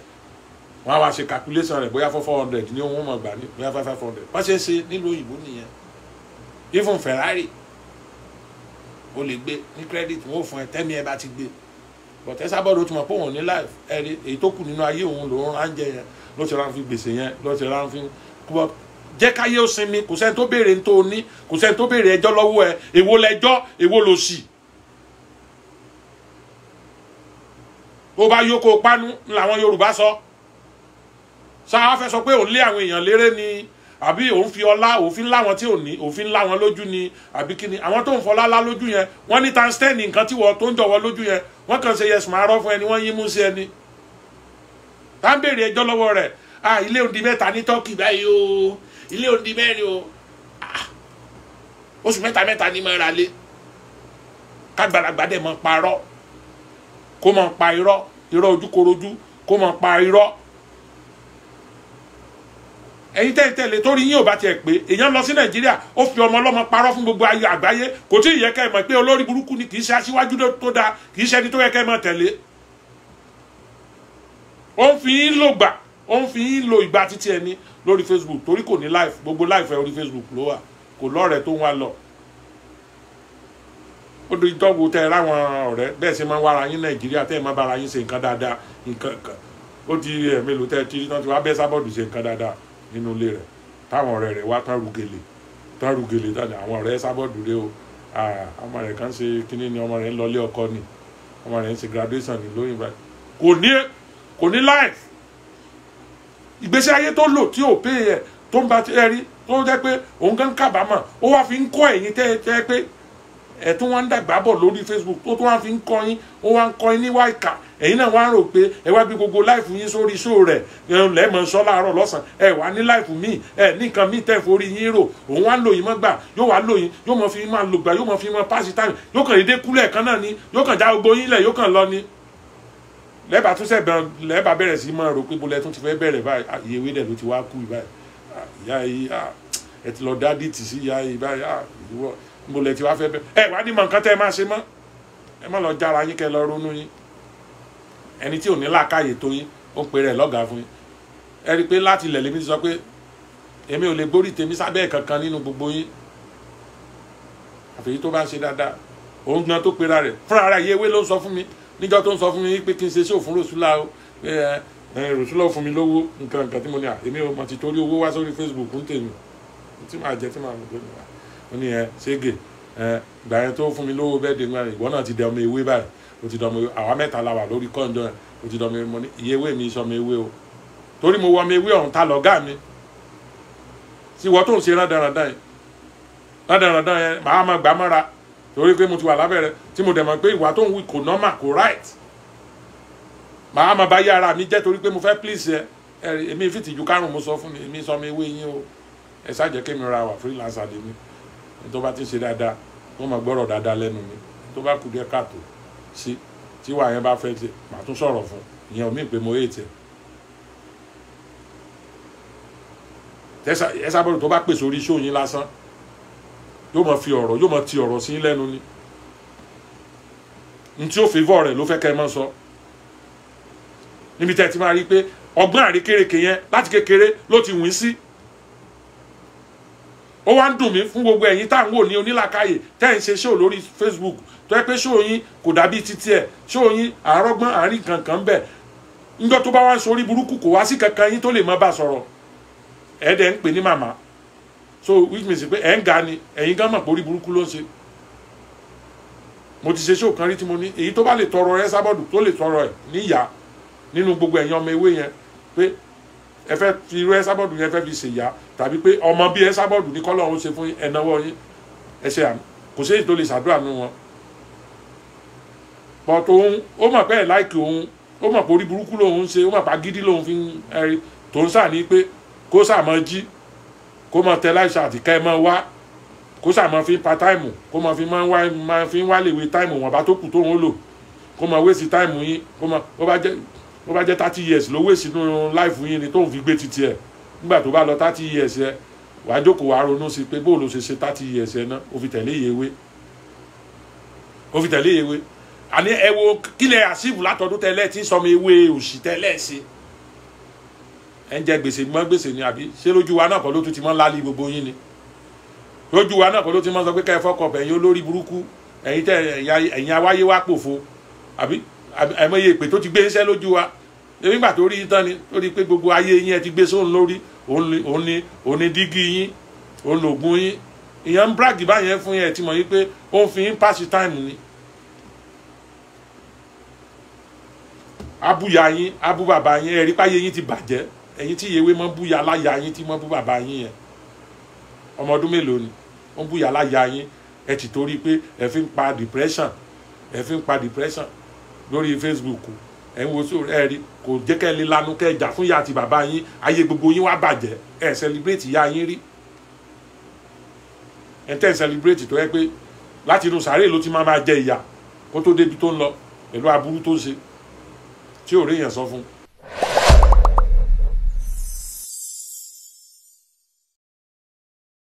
Wọ́n á wá ṣe calculation rẹ̀, bóyá 400 ní òun mọ̀ gbà ní, bóyá 500. Wọ́n ṣe é ṣe nílùú òyìnbó nìyẹn. Even Ferrari o lè gbé ní credit, wọn ò fún ẹ tẹ́mi ẹ bá ti gbé. But Esabod ó ti mọ̀ pé òun ní life. Ẹ rí, èyí tó kù nínú ayé òun lòún ránjẹ yẹn, ló ti rán fi gbèsè yẹn, ló ti rán fi kúbọ. Jẹ́ káyé ó sinmi. Kò sẹ́ni tó béèrè ní tó ní, kò sẹ́ni tó béèrè ẹjọ́ lọ́wọ́ ẹ. Èwo lẹjọ́, èwo lò sí? Bó bá yóò kó pánú làwọn Yorùbá sọ. Sáà fẹ́ sọ pé òun lé àwọn èèyàn léré ni, àbí òun fi ọlá òfin láwọn tí ò ní, òfin láwọn lójú ni, àbí kí ni àwọn tó ń fọlá lá lójú yẹn? Wọ́n ní tansten nǹkan tí wọ́n tó ń jọ̀wọ́ lójú yẹn, wọ́n kàn ṣe yẹsùn àárọ̀ fún ẹni, wọ́n yín mú sí ẹni. Tá ń béèrè ẹjọ́ lọ́wọ́ rẹ̀. Ah, ilé òǹdí 3 ní Turkey báyìí o, ilé òǹdí 4 o, oṣù 3 mẹ́ta ní máa ra lé. Kágbàlagbà dẹ̀ máa parọ́, kó máa pa irọ́, irọ́ ojúkorojú, kó máa pa irọ́. Ẹ̀yin tẹ́lẹ̀ torí yín ò bá tiẹ̀ pé èèyàn lọ sí Nàìjíríà, ó fi ọmọ ọlọ́mọ parọ́ fún gbogbo ayé àgbáyé. Kò tí ì yẹ kẹ́ ẹ mọ̀ pé olórí burúkú ni, kì í ṣe aṣíwájú tó dáa, kì í ṣe ẹni tó yẹ kẹ́ ẹ mọ̀ tẹ̀lé. Ó ń fi yín lò gbà, ó ń fi yín lo ìgbà títí ẹni lórí Facebook, torí kò ní life. Gbogbo life ẹ orí Facebook ló wà, kò lọ́rẹ̀ẹ́ tó ń wá lọ. Ó di dọ́gbò tẹ́ ẹ ráwọn ọ̀rẹ́ bẹ́ẹ̀ ṣe máa ń wára yín Nàìjíríà, tẹ́ ẹ máa bára yín ṣe nǹkan dáadáa, nǹkan kan. Ó di ẹ̀mélòó tẹ́ ẹ ti rí tán ti wá bẹ́ Esabod ṣe nǹkan dáadáa nínú ilé rẹ̀, táwọn ọ̀rẹ́ rẹ̀ wá tán rúgele, tán rúgele tán. Àwọn ọ̀rẹ́ Esabod rè o, ọmọ rẹ̀ kan ṣe kínní ni, ọmọ rẹ̀ ń lọlé ọkọ ni, ọmọ rẹ̀ ń ṣe graduation ní lóyìn báyìí. Kò ní life. Ìgbésí ayé tó lò tí ò pé ẹ tó ń ba ẹ rí, tó jẹ́ pé òun gan kábàámọ̀, ó wá fi ń kọ́ ẹ̀yin tẹ́ ẹ pé ẹ tún wá ń dàgbà bọ̀ lórí Facebook, tó tún wá fi ń kọ́ yín, ó wá ń kọ́ yín níwá ìkà. Ẹ̀yin náà wá ń rò pé ẹ wá gbé gbogbo láìfù yín sórí show rẹ̀, lẹ́ẹ̀mọ̀ sọ láàárọ̀ lọ́sàn-án, ẹ wá ní láìfù míì, ẹ ní nǹkan míì tẹ́ forí yín rò. Òun wá ń lò yín mọ́ gbà, yóò wá lò yín, yóò mọ̀ fi máa lò gbà, yóò mọ̀ fi máa pass time, yóò kàn dédé kúlẹ̀ kan náà ni, yóò kàn já gbogbo yín lẹ̀, yóò kàn lọ ni. Lẹ́bàá tún sẹ̀bẹ̀, lẹ́bàá bẹ̀rẹ̀ sí máa rò pé bolẹ̀ tún ti fẹ́ bẹ̀rẹ̀ báyìí, iye ewé dẹ̀ ló ti wá kú báyìí, ìyá yìí ẹ ti lọ dá dìtì sí ìyá yìí báyìí, ìwọ bolẹ̀ ti wá fẹ́ bẹ̀rẹ̀. Ẹ wá ní mọ̀ nǹkan tẹ́ ẹ máa ṣe mọ́, ẹ má lọ jára yín kẹ́ lọ ronú yín. Ẹni tí ò ní làákàyè tó yín, ó ń pe rẹ̀ lọ́gàá fún yín. Ẹ rí i pé láti ilẹ̀ lèmi ti sọ pé èmi ò lè gbórí tèmi sábẹ́ kankan nínú gbogbo yín, àfẹ́yí tó bá ń ṣe dáadáa. Òun gan tó pera rẹ̀ fúnra rẹ̀, iye ewé ló ń sọ fún mi níjọ́ tó ń sọ fún mi pé kí n ṣe ṣó fún Rosula o, pé Rosula ò fún mi lówó nǹkan nǹkan tí mo ní à, èmi ò mọ̀ ti torí owó wá sórí Facebook ń tèmi tí màá jẹ tí màá mú gbóni wá. Ó ní ẹ ṣége ẹ gbà yẹn tó fún mi lówó bẹ́ẹ̀ dé ìwọ náà ti dẹ ọmọ ewé báyìí, ó ti dọmọ ewé. Àwa mẹ́ta la wà lórí kọ́ńdọ̀ ẹ̀, ó ti dọmọ ewé. Mo ní iye ewé mi sọmọ ewé o, torí mo wọ ọmọ ewé ọ̀hún ta lọ́gá mi sí ìwọ tó ń ṣe rádaràdà yẹn, rádaràdà yẹn màá máa gbà mọ́ra torí pé mo ti wà lábẹ́rẹ́ tí mo dẹ̀ mọ̀ pé ìwà tó ń wí kò normal, kò right. Màá máa bá yára mi jẹ́ torí pé mo fẹ́ please ẹ. Èmi fìtìjú kárùn mo sọ fún mi, èmi sọmọ ewé yín o, ẹ ṣáà jẹ́ kémi ra wà freelancer lèmi. Tó bá ti ń ṣe dáadáa, wọ́n máa gbọ́rọ̀ dáadáa lẹ́nu mi. Tó bá kù díẹ̀ káàtó sí tí wàá yẹn bá fẹ́ ṣe, màá tún sọ̀rọ̀ fún ìyẹn omi pé mo hate ẹ. Esabod tó bá pèsè orí show yín lásán, yóò máa fi ọ̀rọ̀, yóò máa ti ọ̀rọ̀ sí lẹ́nu ni. N tí ó favour rẹ̀ ló fẹ́ kẹ́ ẹ máa sọ. Níbi tẹ́ ẹ ti máa rí pé ọgbọ́n àrékérekè yẹn láti kékeré ló ti wín sí. Ó wá ń dùn mí fún gbogbo ẹ̀yin tá à ń wò ní onílàkàyè tẹ́ ẹ̀ ń ṣe show lórí Facebook, tó yẹ pé show yín kò dàbí títí ẹ̀, show yín àárọ̀gbọ́n àárín kankan bẹ̀. Níjọ́ tó bá wá ń sorí burúkú kò wá sí kankan yín tó lè má bá sọ̀rọ̀. Ẹ̀ dẹ̀ ń pè ní màmá. So which means pé ẹ̀ ń ga ni, ẹ̀yin gan mọ̀ pé orí burúkú ló ń ṣe. Mo ti ṣe show kan rí tí mo ní èyí tó bá lè tọrọ Esabod tó lè tọrọ ẹ̀ níyà nínú gbogbo ẹ̀yin ọmọ ewé yẹn pé Ẹ fẹ́ fi irú Esabod yẹn fẹ́ fi ṣèyá, tàbí pé ọmọ bí Esabod ní kọ́lọ́run ṣe fún ẹnáwó yín, ẹ ṣe àmì. Kò sí èyí tó lè ṣàdúrà nù wọn. Pọ̀tò òun ó mọ̀ pé ẹ̀ láìkì òun, ó mọ̀ pé orí burúkú lòun ń ṣe, ó mọ̀ pé agídí lòun fi ń ẹ̀rí tó ń sà ní pé kó sà mọ́ jí, kó mọ̀ tẹ láìsà àti ká ẹ mọ́ wá, kó sà mọ́ fi ń pa táìmù, kó mọ̀ fi máa fi ń wá lèwe táìmù wọn bá tó kù tóun ó lò, kó mọ̀ wéṣì táìmù yín, kó mọ̀ ó bá jẹ́ 30 years ló wéṣì nínú láìfù yín ni tóun fi gbé titi ẹ̀. Nígbà tó bá lọ 30 years ẹ, wàá jókòó wàá ronú sí pé bóò ló ṣe ṣe 30 years ẹ náà, ó fi tẹ̀lé ìyewé, ó fi tẹ̀lé ìyewé. Àní ẹ wo kílẹ̀ àṣìfù látọdún tẹ́lẹ̀ tí ń sọmọ ewé òṣì tẹ́lẹ̀ ṣe. Ẹ ń jẹ gbèsè mọ́ gbèsè ni, àbí ṣé lójú wa náà kọ́ ló tún ti mọ́ lálẹ́ gbogbo yín ni? Lójú wa náà kọ́ ló ti mọ́ sọ pé ká ẹ fọ́kọ̀ ẹ̀yin olórí burúkú, ẹ̀yin tẹ́ ẹ̀yin awáyé wá pòfo, àbí àìmọye ìpè tó ti gbé iṣẹ́ lójú wa. Èmi gbà tó rí tán ni tó rí pé gbogbo ayé yín ẹ ti gbé sóun lórí, òun ni dígí yín, òun lògùn yín. Ìyẹn ń brag báyẹn fún yẹn, ti mọ̀ yín pé ó ń fi yín pass time ni. Abúya yín, abú bàbá yín, ẹ̀rí páyé yín ti bàjẹ́. Ẹ̀yin tí ìyewé mọ́ búya láya yín, tí mọ́ bú bàbá yín yẹn. Ọmọ ọdún mélòó ni ó ń búya láya yín? Ẹ ti torí pé ẹ fi ń pa depression, ẹ fi ń pa depression lórí Facebook. Ẹ ń wo sórí ẹ rí, kò jẹ́ kẹ́ ẹ lè lanu kẹ́ ẹ jà fún ìyá àti bàbá yín. Ayé gbogbo yín wá bàjẹ́. Ẹ celebrate ìyá yín rí. Ẹ tẹ́ ẹ celebrate tó yẹ pé láti inú sàárè ló ti máa jẹ ìyà kó tó débi tó ń lọ pẹ̀lú aburú tó ń ṣe tí ò rí èèyàn sọ fún.